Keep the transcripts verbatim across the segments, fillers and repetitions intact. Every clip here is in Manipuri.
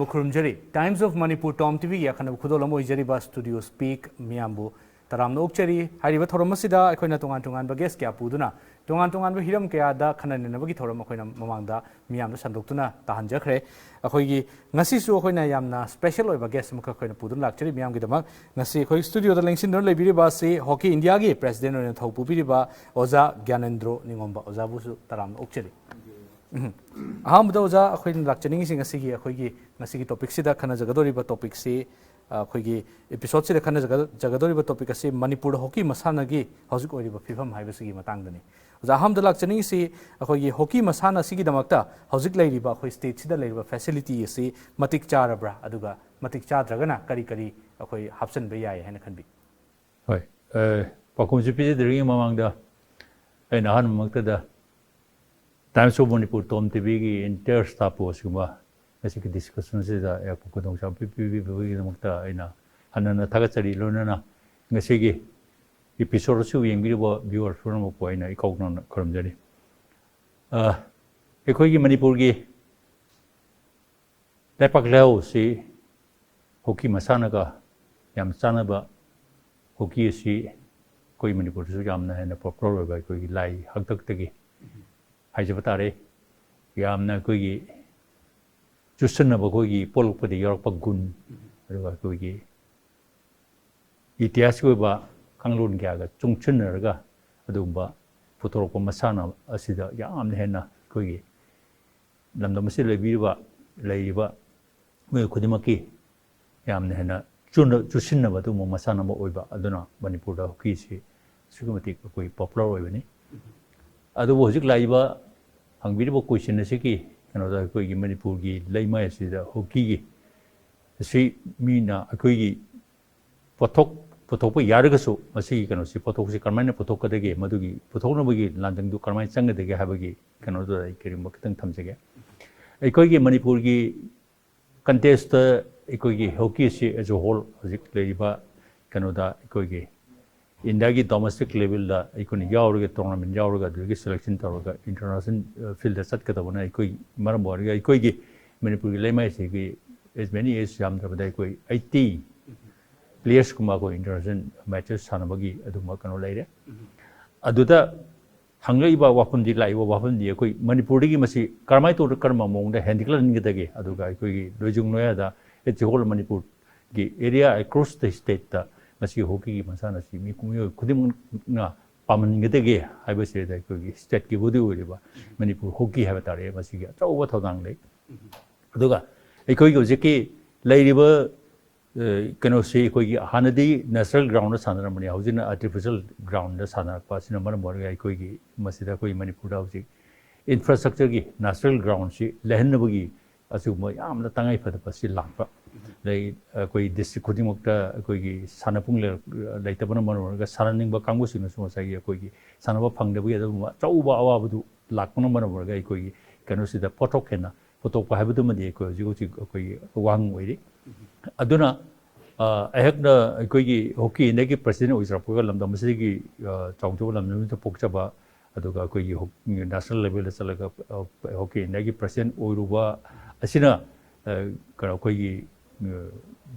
ꯈꯨꯔꯨꯝꯖꯔꯤ꯫ Times of Manipur Tom ꯇꯤꯚꯤꯒꯤ ꯑꯈꯟꯅꯕ ꯈꯨꯗꯣꯜ ꯑꯃ ꯑꯣꯏꯖꯔꯤꯕ Studio Speak ꯃꯤꯌꯥꯝꯕꯨ ꯇꯔꯥꯝꯅ ꯑꯣꯛꯆꯔꯤ꯫ ꯍꯥꯏꯔꯤꯕ ꯊꯧꯔꯝ ꯑꯁꯤꯗ ꯑꯩꯈꯣꯏꯅ ꯇꯣꯉꯥꯟ ꯇꯣꯉꯥꯟꯕ ꯒꯦꯁ ꯀꯌꯥ ꯄꯨꯗꯨꯅ ꯇꯣꯉꯥꯟ ꯇꯣꯉꯥꯟꯕ ꯍꯤꯔꯝ ꯀꯌꯥꯗ ꯈꯟꯅ ꯅꯩꯅꯕꯒꯤ ꯊꯧꯔꯝ ꯑꯩꯈꯣꯏꯅ ꯃꯃꯥꯡꯗ ꯃꯤꯌꯥꯝꯗ ꯁꯟꯗꯣꯛꯇꯨꯅ ꯇꯥꯍꯟꯖꯈ꯭ꯔꯦ꯫ ꯑꯩꯈꯣꯏꯒꯤ ꯉꯁꯤꯁꯨ ꯑꯩꯈꯣꯏꯅ ꯌꯥꯝꯅ ꯁ꯭ꯄꯦꯁꯦꯜ ꯑꯣꯏꯕ ꯒꯦꯁ ꯑꯃꯈꯛ ꯑꯩꯈꯣꯏꯅ ꯄꯨꯗꯨꯅ ꯂꯥꯛꯆꯔꯤ ꯃꯤꯌꯥꯝꯒꯤꯗꯃꯛ꯫ ꯉꯁꯤ ꯑꯩꯈꯣꯏ ꯁ꯭ꯇꯨꯗꯤꯑꯣꯗ ꯂꯦꯡꯁꯤꯟꯗꯨꯅ ꯂꯩꯕꯤꯔꯤꯕ ꯑꯁꯤ ꯍꯣꯀꯤ ꯏꯟꯗꯤꯌꯥꯒꯤ ꯄ꯭ꯔꯦꯁꯤꯗꯦꯟ ꯑꯣꯏꯅ ꯊꯧ ꯄꯨꯕꯤꯔꯤꯕ ꯑꯣꯖꯥ ꯒ꯭ꯌꯥꯅꯦꯟꯗ꯭ꯔꯣ ꯅꯤꯉꯣꯝꯕ꯫ ꯑꯣꯖꯥꯕꯨꯁꯨ ꯇꯔꯥꯝꯅ ꯑꯣꯛꯆꯔꯤ꯫ ꯎꯝ꯫ ꯑꯍꯥꯟꯕꯗ ꯑꯣꯖꯥ, ꯑꯩꯈꯣꯏꯅ ꯂꯥꯛꯆꯅꯤꯡꯉꯤꯁꯤ ꯉꯁꯤꯒꯤ ꯑꯩꯈꯣꯏꯒꯤ ꯉꯁꯤꯒꯤ ꯇꯣꯄꯤꯛꯁꯤꯗ ꯈꯟꯅꯖꯒꯗꯧꯔꯤꯕ ꯇꯣꯄꯤꯛꯁꯤ, ꯑ, ꯑꯩꯈꯣꯏꯒꯤ ꯑꯦꯄꯤꯁꯣꯗꯁꯤꯗ ꯈꯟꯅꯖꯒꯗꯧꯔꯤꯕ ꯇꯣꯄꯤꯛ ꯑꯁꯤ ꯃꯅꯤꯄꯨꯔꯗ ꯍꯣꯀꯤ ꯃꯁꯥꯟꯅꯒꯤ ꯍꯧꯖꯤꯛ ꯑꯣꯏꯔꯤꯕ ꯐꯤꯕꯝ ꯍꯥꯏꯕꯁꯤꯒꯤ ꯃꯇꯥꯡꯗꯅꯤ꯫ ꯑꯣꯖꯥ, ꯑꯍꯥꯟꯕꯗ ꯂꯥꯛꯆꯅꯤꯡꯉꯤꯁꯤ ꯑꯩꯈꯣꯏꯒꯤ ꯍꯣꯀꯤ ꯃꯁꯥꯟꯅ ꯑꯁꯤꯒꯤꯗꯃꯛꯇ ꯍꯧꯖꯤꯛ ꯂꯩꯔꯤꯕ ꯑꯩꯈꯣꯏ ꯁ꯭ꯇꯦꯠꯁꯤꯗ ꯂꯩꯔꯤꯕ ꯐꯦꯁꯤꯂꯤꯇꯤ ꯑꯁꯤ ꯃꯇꯤꯛ ꯆꯥꯔꯕ꯭ꯔꯥ, ꯑꯗꯨꯒ ꯃꯇꯤꯛ ꯆꯥꯗ꯭ꯔꯒꯅ ꯀꯔꯤ ꯀꯔꯤ ꯑꯩꯈꯣꯏ ꯍꯥꯞꯆꯤꯟꯕ ꯌꯥꯏ ꯍꯥꯏꯅ ꯈꯟꯕꯤ? ꯍꯣꯏ, ꯑ, ꯄꯥꯎꯈꯨꯝꯁꯤ ꯄꯤꯖꯗ꯭ꯔꯤꯉꯩ ꯃꯃꯥꯡꯗ ꯑꯩꯅ ꯑꯍꯥꯟꯕꯃꯛꯇꯗ Times of Manipur Tom ꯇꯤꯚꯤꯒꯤ entire staffꯄꯨ ꯑꯁꯤꯒꯨꯝꯕ ꯉꯁꯤꯒꯤ ꯗꯤꯁꯀꯁꯟꯁꯤꯗ ꯑꯩꯍꯥꯛꯄꯨ ꯈꯨꯗꯣꯡꯆꯥꯕ ꯄꯤ-, ꯄꯤꯕꯤꯕꯒꯤꯗꯃꯛꯇ ꯑꯩꯅ ꯍꯟꯅ ꯍꯟꯅ ꯊꯥꯒꯠꯆꯔꯤ꯫ ꯂꯣꯏꯅꯅ ꯉꯁꯤꯒꯤ ꯑꯦꯄꯤꯁꯣꯗ ꯑꯁꯤꯕꯨ ꯌꯦꯡꯕꯤꯔꯤꯕ ꯚ꯭ꯌꯨꯋꯔ ꯄꯨꯝꯅꯃꯛꯄꯨ ꯑꯩꯅ ꯏꯀꯥꯏ ꯈꯨꯝꯅꯅ ꯈꯨꯔꯨꯝꯖꯔꯤ꯫ ꯑ, ꯑꯩꯈꯣꯏꯒꯤ ꯃꯅꯤꯄꯨꯔꯒꯤ ꯂꯩꯄꯥꯛ ꯂꯩꯍꯥꯎꯁꯤ ꯍꯣꯀꯤ ꯃꯁꯥꯟꯅꯒ ꯌꯥꯝ ꯆꯥꯟꯅꯕ, ꯍꯣꯀꯤ ꯑꯁꯤ ꯑꯩꯈꯣꯏ ꯃꯅꯤꯄꯨꯔꯗꯁꯨ ꯌꯥꯝꯅ ꯍꯦꯟꯅ ꯄꯣꯄꯨꯂꯔ ꯑꯣꯏꯕ ꯑꯩꯈꯣꯏꯒꯤ ꯂꯥꯏ ꯍꯥꯛꯇꯛꯇꯒꯤ ꯍꯥꯏꯖꯕ ꯇꯥꯔꯦ꯫ ꯌꯥꯝꯅ ꯑꯩꯈꯣꯏꯒꯤ ꯆꯨꯁꯟꯅꯕ ꯑꯩꯈꯣꯏꯒꯤ ꯄꯣꯛꯂꯛꯄꯗ ꯌꯥꯎꯔꯛꯄ ꯒꯨꯟ, ꯑꯗꯨꯒ ꯑꯩꯈꯣꯏꯒꯤ ꯏꯇꯤꯍꯥꯁꯀꯤ ꯑꯣꯏꯕ ꯀꯥꯡꯂꯣꯟ ꯀꯌꯥꯒ ꯆꯨꯡꯁꯤꯟꯅꯔꯒ ꯑꯗꯨꯒꯨꯝꯕ ꯄꯨꯊꯣꯔꯛꯄ ꯃꯁꯥꯟꯅ ꯑꯁꯤꯗ ꯌꯥꯝꯅ ꯍꯦꯟꯅ ꯑꯩꯈꯣꯏꯒꯤ ꯂꯝꯗꯝ ꯑꯁꯤꯗ ꯂꯩꯕꯤꯔꯤꯕ, ꯂꯩꯔꯤꯕ ꯃꯤꯑꯣꯏ ꯈꯨꯗꯤꯡꯃꯛꯀꯤ ꯌꯥꯝꯅ ꯍꯦꯟꯅ ꯆꯨꯅ-, ꯆꯨꯁꯤꯟꯅꯕ ꯑꯗꯨꯒꯨꯝꯕ ꯃꯁꯥꯟꯅ ꯑꯃ ꯑꯣꯏꯕ ꯑꯗꯨꯅ ꯃꯅꯤꯄꯨꯔꯗ ꯍꯣꯀꯤꯁꯤ ꯑꯁꯨꯛꯀꯤ ꯃꯇꯤꯛ ꯑꯩꯈꯣꯏ ꯄꯣꯄꯨꯂꯔ ꯑꯣꯏꯕꯅꯤ꯫ ꯑꯗꯨꯕꯨ ꯍꯧꯖꯤꯛ ꯂꯥꯛꯏꯕ ꯍꯪꯕꯤꯔꯤꯕ ꯀꯣꯏꯁꯟ ꯑꯁꯤꯒꯤ ꯀꯩꯅꯣꯗ ꯑꯩꯈꯣꯏꯒꯤ ꯃꯅꯤꯄꯨꯔꯒꯤ ꯂꯩꯃꯥꯏ ꯑꯁꯤꯗ ꯍꯣꯀꯤꯒꯤ ꯑꯁꯤ ꯃꯤꯅ ꯑꯩꯈꯣꯏꯒꯤ ꯄꯣꯠꯊꯣꯛ ꯄꯨꯊꯣꯛꯄ ꯌꯥꯔꯒꯁꯨ ꯃꯁꯤꯒꯤ ꯀꯩꯅꯣꯁꯤ, ꯄꯣꯠꯊꯣꯛꯁꯤ ꯀꯔꯝꯍꯥꯏꯅ ꯄꯨꯊꯣꯛꯀꯗꯒꯦ, ꯃꯗꯨꯒꯤ ꯄꯨꯊꯣꯛꯅꯕꯒꯤ ꯂꯥꯟꯗꯪꯗꯨ ꯀꯔꯝꯍꯥꯏꯅ ꯆꯪꯒꯗꯒꯦ ꯍꯥꯏꯕꯒꯤ ꯀꯩꯅꯣꯗꯨꯗ ꯑꯩ ꯀꯔꯤꯒꯨꯝꯕ ꯈꯤꯇꯪ ꯊꯝꯖꯒꯦ꯫ ꯑꯩꯈꯣꯏꯒꯤ ꯃꯅꯤꯄꯨꯔꯒꯤ ꯀꯟꯇꯦꯁꯇ ꯑꯩꯈꯣꯏꯒꯤ ꯍꯣꯀꯤꯁꯤ as a whole ꯍꯧꯖꯤꯛ ꯂꯩꯔꯤꯕ ꯀꯩꯅꯣꯗ ꯑꯩꯈꯣꯏꯒꯤ ꯏꯟꯗꯤꯌꯥꯒꯤ ꯗꯣꯃꯦꯁꯇꯤꯛ ꯂꯦꯚꯦꯜꯗ ꯑꯩꯈꯣꯏꯅ ꯌꯥꯎꯔꯒ, ꯇꯣꯔꯅꯥꯃꯦꯟ ꯌꯥꯎꯔꯒ, ꯑꯗꯨꯗꯒꯤ ꯁꯦꯂꯦꯛꯁꯟ ꯇꯧꯔꯒ ꯏꯟꯇꯔꯅꯦꯁꯅꯦꯜ ꯐꯤꯜꯗ ꯆꯠꯀꯗꯕꯅ ꯑꯩꯈꯣꯏ ꯃꯔꯝ ꯑꯣꯏꯔꯒ ꯑꯩꯈꯣꯏꯒꯤ ꯃꯅꯤꯄꯨꯔꯒꯤ ꯂꯩꯃꯥꯏꯁꯤꯒꯤ as many as ꯌꯥꯝꯗ꯭ꯔꯕꯗ ꯑꯩꯈꯣꯏ eighty players ꯀꯨꯝꯕ ꯑꯩꯈꯣꯏ international matches ꯁꯥꯟꯅꯕꯒꯤ ꯑꯗꯨꯒꯨꯝꯕ ꯀꯩꯅꯣ ꯂꯩꯔꯦ꯫ ꯑꯗꯨꯗ ꯍꯪꯂꯛꯏꯕ ꯋꯥꯐꯝꯗꯤ, ꯂꯥꯛꯏꯕ ꯋꯥꯐꯝꯗꯤ ꯑꯩꯈꯣꯏ ꯃꯅꯤꯄꯨꯔꯗꯒꯤ ꯃꯁꯤ ꯀꯔꯝꯍꯥꯏꯅ ꯇꯧꯔꯒ ꯀꯔꯝꯕ ꯃꯑꯣꯡꯗ ꯍꯦꯟꯒꯠꯍꯟꯒꯗꯒꯦ, ꯑꯗꯨꯒ ꯑꯩꯈꯣꯏꯒꯤ ꯂꯣꯏꯖꯤꯡ ꯂꯣꯌꯥꯗ as a whole ꯃꯅꯤꯄꯨꯔꯒꯤ area across the stateꯇ ꯃꯁꯤ ꯍꯣꯀꯤꯒꯤ ꯃꯁꯥꯟꯅ ꯑꯁꯤ ꯃꯤ, ꯃꯤꯑꯣꯏ ꯈꯨꯗꯤꯡꯃꯛꯅ ꯄꯥꯝꯍꯟꯒꯗꯒꯦ ꯍꯥꯏꯕꯁꯤꯗ ꯑꯩꯈꯣꯏꯒꯤ stateꯀꯤ body ꯑꯣꯏꯔꯤꯕ ꯃꯅꯤꯄꯨꯔ ꯍꯣꯀꯤ ꯍꯥꯏꯕ ꯇꯥꯔꯦ, ꯃꯁꯤꯒꯤ ꯑꯆꯧꯕ ꯊꯧꯗꯥꯡ ꯂꯩ꯫ ꯑꯗꯨꯒ ꯑꯩꯈꯣꯏꯒꯤ ꯍꯧꯖꯤꯛꯀꯤ ꯂꯩꯔꯤꯕ, ꯑ, ꯀꯩꯅꯣꯁꯤ ꯑꯩꯈꯣꯏꯒꯤ ꯍꯥꯟꯅꯗꯤ natural groundꯗ ꯁꯥꯟꯅꯔꯝꯕꯅꯤ, ꯍꯧꯖꯤꯛꯅ artificial groundꯗ ꯁꯥꯟꯅꯔꯛꯄ ꯑꯁꯤꯅ ꯃꯔꯝ ꯑꯣꯏꯔꯒ ꯑꯩꯈꯣꯏꯒꯤ ꯃꯁꯤꯗ ꯑꯩꯈꯣꯏ ꯃꯅꯤꯄꯨꯔꯗ ꯍꯧꯖꯤꯛ infrastructureꯒꯤ natural groundꯁꯤ ꯂꯩꯍꯟꯅꯕꯒꯤ ꯑꯁꯤꯒꯨꯝꯕ ꯌꯥꯝꯅ ꯇꯉꯥꯏ ꯐꯗꯕ ꯑꯁꯤ ꯂꯥꯛꯄ꯫ ꯑꯗꯩ ꯑꯩꯈꯣꯏ district ꯈꯨꯗꯤꯡꯃꯛꯇ ꯑꯩꯈꯣꯏꯒꯤ ꯁꯥꯟꯅꯄꯨꯡ ꯂꯩꯔꯛ-, ꯂꯩꯇꯕꯅ ꯃꯔꯝ ꯑꯣꯏꯔꯒ ꯁꯥꯟꯅꯅꯤꯡꯕ ꯀꯥꯡꯕꯨꯁꯤꯡꯅꯁꯨ ꯉꯁꯥꯏꯒꯤ ꯑꯩꯈꯣꯏꯒꯤ ꯁꯥꯟꯅꯕ ꯐꯪꯗꯕꯒꯤ ꯑꯗꯨꯒꯨꯝꯕ ꯑꯆꯧꯕ ꯑꯋꯥꯕꯗꯨ ꯂꯥꯛꯄꯅ ꯃꯔꯝ ꯑꯣꯏꯔꯒ ꯑꯩꯈꯣꯏꯒꯤ ꯀꯩꯅꯣꯁꯤꯗ ꯄꯣꯠꯊꯣꯛ ꯍꯦꯟꯅ ꯄꯨꯊꯣꯛꯄ ꯍꯥꯏꯕꯗꯨꯃꯗꯤ ꯑꯩꯈꯣꯏ ꯍꯧꯖꯤꯛ ꯍꯧꯖꯤꯛ ꯑꯩꯈꯣꯏꯒꯤ ꯋꯥꯍꯪ ꯑꯣꯏꯔꯤ꯫ ꯑꯗꯨꯅ, ꯑ, ꯑꯩꯍꯥꯛꯅ ꯑꯩꯈꯣꯏꯒꯤ ꯍꯣꯀꯤ ꯏꯟꯗꯤꯌꯥꯒꯤ president ꯑꯣꯏꯖꯔꯛꯄꯒ ꯂꯝꯗꯝ ꯑꯁꯤꯒꯤ, ꯑ, ꯆꯥꯎꯖꯕ ꯂꯝꯗꯝ ꯑꯁꯤꯗ ꯄꯣꯛꯆꯕ, ꯑꯗꯨꯒ ꯑꯩꯈꯣꯏꯒꯤ ꯍꯣ-, national levelꯗ ꯆꯠꯂꯒ, ꯑ, ꯍꯣꯀꯤ ꯏꯟꯗꯤꯌꯥꯒꯤ president ꯑꯣꯏꯔꯨꯕ ꯑꯁꯤꯅ, ꯑ, ꯀꯩꯅꯣ ꯑꯩꯈꯣꯏꯒꯤ, ꯑ,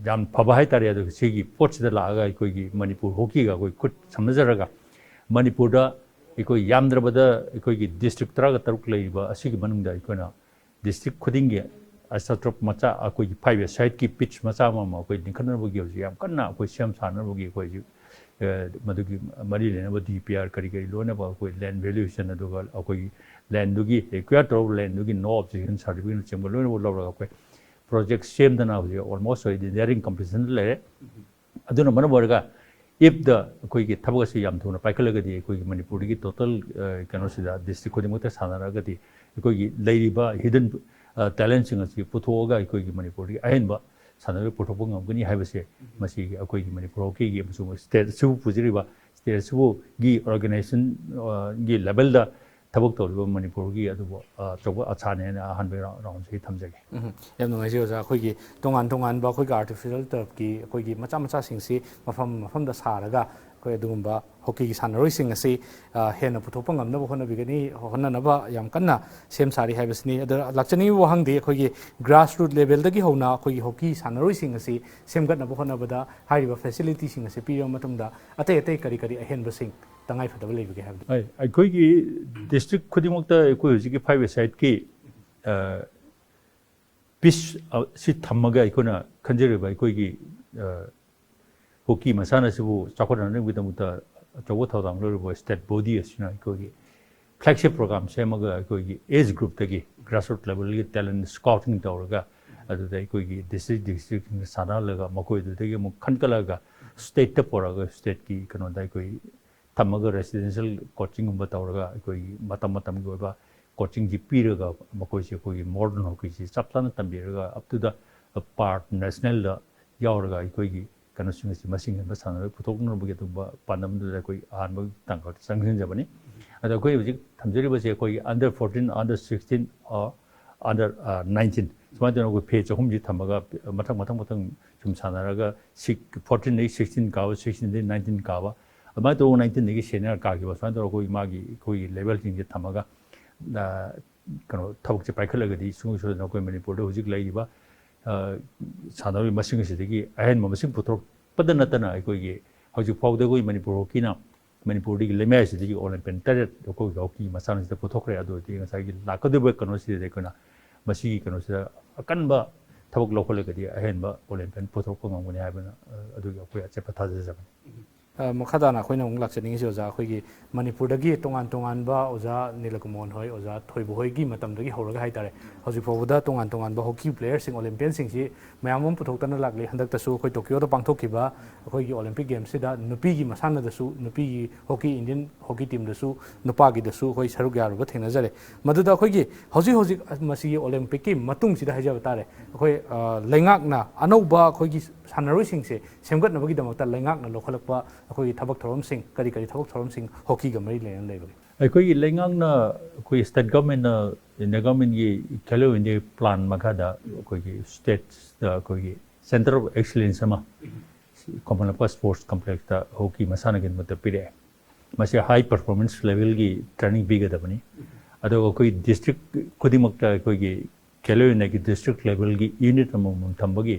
ꯌꯥꯝ ꯐꯕ ꯍꯥꯏꯇꯥꯔꯦ꯫ ꯑꯗꯨꯒ ꯁꯤꯒꯤ ꯄꯣꯠꯁꯤꯗ ꯂꯥꯛꯑꯒ ꯑꯩꯈꯣꯏꯒꯤ ꯃꯅꯤꯄꯨꯔ ꯍꯣꯀꯤꯒ ꯑꯩꯈꯣꯏ ꯈꯨꯠ ꯁꯝꯅꯖꯔꯒ ꯃꯅꯤꯄꯨꯔꯗ ꯑꯩꯈꯣꯏ ꯌꯥꯝꯗ꯭ꯔꯕꯗ ꯑꯩꯈꯣꯏꯒꯤ district ꯇꯔꯥꯒ ꯇꯔꯨꯛ ꯂꯩꯔꯤꯕ ꯑꯁꯤꯒꯤ ꯃꯅꯨꯡꯗ ꯑꯩꯈꯣꯏꯅ district ꯈꯨꯗꯤꯡꯒꯤ ꯑꯁꯇ꯭ꯔꯞ ꯃꯆꯥ, ꯑꯩꯈꯣꯏꯒꯤ five-a-sideꯀꯤ pitch ꯃꯆꯥ ꯑꯃ ꯑꯃ ꯑꯩꯈꯣꯏ ꯂꯤꯡꯈꯠꯅꯕꯒꯤ ꯍꯧꯖꯤꯛ ꯌꯥꯝ ꯀꯟꯅ ꯑꯩꯈꯣꯏ ꯁꯦꯝ ꯁꯥꯅꯕꯒꯤ ꯑꯩꯈꯣꯏ ꯍꯧꯖꯤꯛ, ꯑ, ꯃꯗꯨꯒꯤ ꯃꯔꯤ ꯂꯩꯅꯕ D P R ꯀꯔꯤ ꯀꯔꯤ ꯂꯣꯏꯅꯕ ꯑꯩꯈꯣꯏ land valuation, ꯑꯗꯨꯒ ꯑꯩꯈꯣꯏꯒꯤ landꯗꯨꯒꯤ, acquire ꯇꯧꯔꯕ landꯗꯨꯒꯤ no objection certificateꯅꯆꯤꯡꯕ ꯂꯣꯏꯅꯃꯛ ꯂꯧꯔꯒ ꯑꯩꯈꯣꯏ project ꯁꯦꯝꯗꯅ ꯍꯧꯖꯤꯛ almost ꯑꯩꯈꯣꯏ nearing completionꯗ ꯂꯩꯔꯦ꯫ ꯑꯗꯨꯅ ꯃꯔꯝ ꯑꯣꯏꯔꯒ if the ꯑꯩꯈꯣꯏꯒꯤ ꯊꯕꯛ ꯑꯁꯤ ꯌꯥꯝ ꯊꯨꯅ ꯄꯥꯏꯈꯠꯂꯒꯗꯤ ꯑꯩꯈꯣꯏꯒꯤ ꯃꯅꯤꯄꯨꯔꯗꯒꯤ total, ꯑ, ꯀꯩꯅꯣꯁꯤꯗ district ꯈꯨꯗꯤꯡꯃꯛꯇ ꯁꯥꯟꯅꯔꯒꯗꯤ ꯑꯩꯈꯣꯏꯒꯤ ꯂꯩꯔꯤꯕ hidden, ꯑ, talentꯁꯤꯡ ꯑꯁꯤ ꯄꯨꯊꯣꯛꯑꯒ ꯑꯩꯈꯣꯏꯒꯤ ꯃꯅꯤꯄꯨꯔꯗꯒꯤ ꯑꯍꯦꯟꯕ ꯁꯥꯟꯅꯔꯣꯏ ꯄꯨꯊꯣꯛꯄ ꯉꯝꯒꯅꯤ ꯍꯥꯏꯕꯁꯦ ꯃꯁꯤꯒꯤ ꯑꯩꯈꯣꯏꯒꯤ ꯃꯅꯤꯄꯨꯔ ꯍꯣꯀꯤꯒꯤ ꯑꯃꯁꯨꯡ state ꯑꯁꯤꯕꯨ ꯄꯨꯖꯔꯤꯕ state ꯑꯁꯤꯕꯨꯒꯤ organization, ꯑ, ꯒꯤ levelꯗ ꯊꯕꯛ ꯇꯧꯔꯤꯕ ꯃꯅꯤꯄꯨꯔꯒꯤ ꯑꯗꯨꯕꯨ, ꯑ, ꯑꯆꯧꯕ ꯑꯁꯥꯅꯦꯅ ꯑꯍꯥꯟꯕ round, roundꯁꯤ ꯊꯝꯖꯒꯦ꯫ ꯎꯝ, ꯌꯥꯝ ꯅꯨꯡꯉꯥꯏꯖꯩ ꯑꯣꯖꯥ꯫ ꯑꯩꯈꯣꯏꯒꯤ ꯇꯣꯉꯥꯟ ꯇꯣꯉꯥꯟꯕ ꯑꯩꯈꯣꯏꯒꯤ artificial turfꯀꯤ ꯑꯩꯈꯣꯏꯒꯤ ꯃꯆꯥ ꯃꯆꯥꯁꯤꯡꯁꯤ ꯃꯐꯝ ꯃꯐꯝꯗ ꯁꯥꯔꯒ ꯑꯩꯈꯣꯏ ꯑꯗꯨꯒꯨꯝꯕ ꯍꯣꯀꯤꯒꯤ ꯁꯥꯟꯅꯔꯣꯏꯁꯤꯡ ꯑꯁꯤ ꯑ, ꯍꯦꯟꯅ ꯄꯨꯊꯣꯛꯄ ꯉꯝꯅꯕ ꯍꯣꯠꯅꯕꯤꯒꯅꯤ, ꯍꯣꯠꯅꯅꯕ ꯌꯥꯝ ꯀꯟꯅ ꯁꯦꯝ ꯁꯥꯔꯤ ꯍꯥꯏꯕꯁꯤꯅꯤ꯫ ꯑꯗ ꯂꯥꯛꯆꯅꯤꯡꯉꯤꯕ ꯋꯥꯍꯪꯗꯤ, ꯑꯩꯈꯣꯏꯒꯤ grassroot levelꯗꯒꯤ ꯍꯧꯅ ꯑꯩꯈꯣꯏꯒꯤ ꯍꯣꯀꯤ ꯁꯥꯟꯅꯔꯣꯏꯁꯤꯡ ꯑꯁꯤ ꯁꯦꯝꯒꯠꯅꯕ ꯍꯣꯠꯅꯕꯗ ꯍꯥꯏꯔꯤꯕ facilityꯁꯤꯡ ꯑꯁꯤ ꯄꯤꯔꯕ ꯃꯇꯨꯡꯗ ꯑꯇꯩ ꯑꯇꯩ ꯀꯔꯤ ꯀꯔꯤ ꯑꯍꯦꯟꯕꯁꯤꯡ ꯇꯉꯥꯏ ꯐꯗꯕ ꯂꯩꯕꯒꯦ ꯍꯥꯏꯕꯗꯨ? ꯑꯩ, ꯑꯩꯈꯣꯏꯒꯤ district ꯈꯨꯗꯤꯡꯃꯛꯇ ꯑꯩꯈꯣꯏ ꯍꯧꯖꯤꯛꯀꯤ five-a-side-ꯀꯤ, ꯑ, pitch, ꯑ, ꯁꯤ ꯊꯝꯃꯒ ꯑꯩꯈꯣꯏꯅ ꯈꯟꯖꯔꯤꯕ ꯑꯩꯈꯣꯏꯒꯤ, ꯑ, ꯍꯣꯀꯤ ꯃꯁꯥꯟꯅ ꯑꯁꯤꯕꯨ ꯆꯥꯎꯈꯠꯍꯟꯅꯕꯒꯤꯗꯃꯛꯇ ꯑꯆꯧꯕ ꯊꯧꯗꯥꯡ ꯂꯧꯔꯤꯕ state body ꯑꯁꯤꯅ ꯑꯩꯈꯣꯏꯒꯤ flagship program ꯁꯦꯝꯃꯒ ꯑꯩꯈꯣꯏꯒꯤ age groupꯇꯒꯤ, grassroot levelꯒꯤ talent scouting ꯇꯧꯔꯒ, ꯑꯗꯨꯗ ꯑꯩꯈꯣꯏꯒꯤ district districtꯁꯤꯡꯗ ꯁꯥꯟꯅꯍꯜꯂꯒ ꯃꯈꯣꯏꯗꯨꯗꯒꯤ ꯑꯃꯨꯛ ꯈꯟꯒꯠꯂꯒ stateꯇ ꯄꯨꯔꯛꯑꯒ stateꯀꯤ ꯀꯩꯅꯣꯗ ꯑꯩꯈꯣꯏ ꯊꯝꯃꯒ residential coachingꯒꯨꯝꯕ ꯇꯧꯔꯒ ꯑꯩꯈꯣꯏꯒꯤ ꯃꯇꯝ ꯃꯇꯝꯒꯤ ꯑꯣꯏꯕ coachingꯁꯤ ꯄꯤꯔꯒ ꯃꯈꯣꯏꯁꯤ ꯑꯩꯈꯣꯏꯒꯤ modern hockeyꯁꯤ ꯆꯞ ꯆꯥꯅ ꯇꯝꯕꯤꯔꯒ up to the part nationalꯗ ꯌꯥꯎꯔꯒ ꯑꯩꯈꯣꯏꯒꯤ ꯀꯩꯅꯣꯁꯤꯡ ꯑꯁꯤ ꯃꯁꯤꯡ ꯍꯦꯟꯕ ꯁꯥꯟꯅꯔꯣꯏ ꯄꯨꯊꯣꯛꯅꯕꯒꯤ ꯑꯗꯨꯒꯨꯝꯕ ꯄꯥꯟꯗꯝꯗꯨꯗ ꯑꯩꯈꯣꯏ ꯑꯍꯥꯟꯕ ꯇꯥꯡꯀꯛꯇ ꯆꯪꯁꯤꯟꯖꯕꯅꯤ꯫ ꯑꯗꯣ ꯑꯩꯈꯣꯏ ꯍꯧꯖꯤꯛ ꯊꯝꯖꯔꯤꯕꯁꯦ ꯑꯩꯈꯣꯏꯒꯤ under fourteen, under sixteen, ꯑ, under, ꯑ, nineteen, ꯁꯨꯃꯥꯏꯅ ꯇꯧꯅ ꯑꯩꯈꯣꯏ phase ꯑꯍꯨꯝꯁꯤ ꯊꯝꯃꯒ ꯃꯊꯪ ꯃꯊꯪ ꯃꯊꯪ ꯁꯨꯝ ꯁꯥꯟꯅꯔꯒ six, fourteenꯗꯒꯤ sixteen ꯀꯥꯕ, sixteenꯗꯒꯤ nineteen ꯀꯥꯕ, ꯑꯗꯨꯃꯥꯏꯅ ꯇꯧꯔꯒ nineteenꯗꯒꯤ senior ꯀꯥꯈꯤꯕ, ꯁꯨꯃꯥꯏꯅ ꯇꯧꯔꯒ ꯑꯩꯈꯣꯏ ꯃꯥꯒꯤ ꯑꯩꯈꯣꯏꯒꯤ levelꯁꯤꯡꯁꯦ ꯊꯝꯃꯒ, ꯑ, ꯀꯩꯅꯣ, ꯊꯕꯛꯁꯦ ꯄꯥꯏꯈꯠꯂꯒꯗꯤ ꯁꯨꯡꯁꯣꯏ ꯁꯣꯏꯗꯅ ꯑꯩꯈꯣꯏ ꯃꯅꯤꯄꯨꯔꯗ ꯍꯧꯖꯤꯛ ꯂꯩꯔꯤꯕ, ꯑ, ꯁꯥꯟꯅꯔꯣꯏ ꯃꯁꯤꯡ ꯑꯁꯤꯗꯒꯤ ꯑꯍꯦꯟꯕ ꯃꯁꯤꯡ ꯄꯨꯊꯣꯔꯛꯄꯗ ꯅꯠꯇꯅ ꯑꯩꯈꯣꯏꯒꯤ ꯍꯧꯖꯤꯛ ꯐꯥꯎꯗ ꯑꯩꯈꯣꯏ ꯃꯅꯤꯄꯨꯔ ꯍꯣꯀꯤꯅ ꯃꯅꯤꯄꯨꯔꯗꯒꯤ ꯂꯩꯃꯥꯏ ꯑꯁꯤꯗꯒꯤ Olympian ꯇꯔꯦꯠ ꯑꯩꯈꯣꯏꯒꯤ ꯍꯣꯀꯤ ꯃꯁꯥꯟꯅꯁꯤꯗ ꯄꯨꯊꯣꯛꯈ꯭ꯔꯦ꯫ ꯑꯗꯨ ꯑꯣꯏꯔꯗꯤ ꯉꯁꯥꯏꯒꯤ ꯂꯥꯛꯀꯗꯧꯔꯤꯕ ꯀꯩꯅꯣꯁꯤꯗꯗꯤ ꯑꯩꯈꯣꯏꯅ ꯃꯁꯤꯒꯤ ꯀꯩꯅꯣꯁꯤꯗ ꯑꯀꯟꯕ ꯊꯕꯛ ꯂꯧꯈꯠꯂꯒꯗꯤ ꯑꯍꯦꯟꯕ Olympian ꯄꯨꯊꯣꯛꯄ ꯉꯝꯒꯅꯤ ꯍꯥꯏꯕꯅ, ꯑ, ꯑꯗꯨꯒꯤ ꯑꯩꯈꯣꯏ ꯑꯆꯦꯠꯄ ꯊꯥꯖꯖꯕꯅꯤ꯫ ꯑ, ꯃꯈꯥ ꯇꯥꯅ ꯑꯩꯈꯣꯏꯅ ꯑꯃꯨꯛ ꯂꯥꯛꯆꯅꯤꯡꯉꯤꯁꯤ, ꯑꯣꯖꯥ, ꯑꯩꯈꯣꯏꯒꯤ ꯃꯅꯤꯄꯨꯔꯗꯒꯤ ꯇꯣꯉꯥꯟ ꯇꯣꯉꯥꯟꯕ, ꯑꯣꯖꯥ ꯅꯤꯂꯀꯃꯣꯍꯟ ꯍꯣꯏ, ꯑꯣꯖꯥ ꯊꯣꯏꯕ ꯍꯣꯏꯒꯤ ꯃꯇꯝꯗꯒꯤ ꯍꯧꯔꯒ ꯍꯥꯏꯇꯥꯔꯦ, ꯍꯧꯖꯤꯛ ꯐꯥꯎꯕꯗ ꯇꯣꯉꯥꯟ ꯇꯣꯉꯥꯟꯕ ꯍꯣꯀꯤ playerꯁꯤꯡ, Olympianꯁꯤꯡꯁꯤ ꯃꯌꯥꯝ ꯑꯃ ꯄꯨꯊꯣꯛꯇꯅ ꯂꯥꯛꯂꯤ꯫ ꯍꯟꯗꯛꯇꯁꯨ ꯑꯩꯈꯣꯏ ꯇꯣꯀꯤꯌꯣꯗ ꯄꯥꯡꯊꯣꯛꯈꯤꯕ ꯑꯩꯈꯣꯏꯒꯤ Olympic Gamesꯁꯤꯗ ꯅꯨꯄꯤꯒꯤ ꯃꯁꯥꯟꯅꯗꯁꯨ, ꯅꯨꯄꯤꯒꯤ ꯍꯣꯀꯤ, Indian hockey teamꯗꯁꯨ, ꯅꯨꯄꯥꯒꯤꯗꯁꯨ ꯑꯩꯈꯣꯏ ꯁꯔꯨꯛ ꯌꯥꯔꯨꯕ ꯊꯦꯡꯅꯖꯔꯦ꯫ ꯃꯗꯨꯗ ꯑꯩꯈꯣꯏꯒꯤ ꯍꯧꯖꯤꯛ ꯍꯧꯖꯤꯛ ꯃꯁꯤꯒꯤ Olympicꯀꯤ ꯃꯇꯨꯡꯁꯤꯗ ꯍꯥꯏꯖꯕ ꯇꯥꯔꯦ, ꯑꯩꯈꯣꯏ, ꯑ, ꯂꯩꯉꯥꯛꯅ ꯑꯅꯧꯕ ꯑꯩꯈꯣꯏꯒꯤ ꯁꯥꯟꯅꯔꯣꯏꯁꯤꯡꯁꯦ ꯁꯦꯝꯒꯠꯅꯕꯒꯤꯗꯃꯛꯇ ꯂꯩꯉꯥꯛꯅ ꯂꯧꯈꯠꯂꯛꯄ ꯑꯩꯈꯣꯏꯒꯤ ꯊꯕꯛ ꯊꯧꯔꯝꯁꯤꯡ, ꯀꯔꯤ ꯀꯔꯤ ꯊꯕꯛ ꯊꯧꯔꯝꯁꯤꯡ ꯍꯣꯀꯤꯒ ꯃꯔꯤ ꯂꯩꯅꯅ ꯂꯩꯕꯒꯦ? ꯑꯩꯈꯣꯏꯒꯤ ꯂꯩꯉꯥꯛꯅ, ꯑꯩꯈꯣꯏ state governmentꯅ, India governmentꯀꯤ Khelo India plan ꯃꯈꯥꯗ ꯑꯩꯈꯣꯏꯒꯤ statesꯇ ꯑꯩꯈꯣꯏꯒꯤ Centre of Excellence ꯑꯃ ꯈꯣꯡꯃꯟ ꯂꯝꯄꯥꯛ ꯁ꯭ꯄꯣꯔꯠꯁ ꯀꯝꯄ꯭ꯂꯦꯛꯁꯇ ꯍꯣꯀꯤ ꯃꯁꯥꯟꯅꯒꯤꯗꯃꯛꯇ ꯄꯤꯔꯛꯑꯦ꯫ ꯃꯁꯤ ꯍꯥꯏ ꯄꯔꯐꯣꯔꯃꯦꯟꯁ ꯂꯦꯚꯦꯜꯒꯤ ꯇ꯭ꯔꯦꯅꯤꯡ ꯄꯤꯒꯗꯕꯅꯤ꯫ ꯑꯗꯨꯒ ꯑꯩꯈꯣꯏ ꯗꯤꯁꯇ꯭ꯔꯤꯛ ꯈꯨꯗꯤꯡꯃꯛꯇ ꯑꯩꯈꯣꯏꯒꯤ ꯈꯦꯂꯣ ꯏꯟꯗꯤꯌꯥꯒꯤ ꯗꯤꯁꯇ꯭ꯔꯤꯛ ꯂꯦꯚꯦꯜꯒꯤ ꯌꯨꯅꯤꯠ ꯑꯃꯃꯝ ꯊꯝꯕꯒꯤ,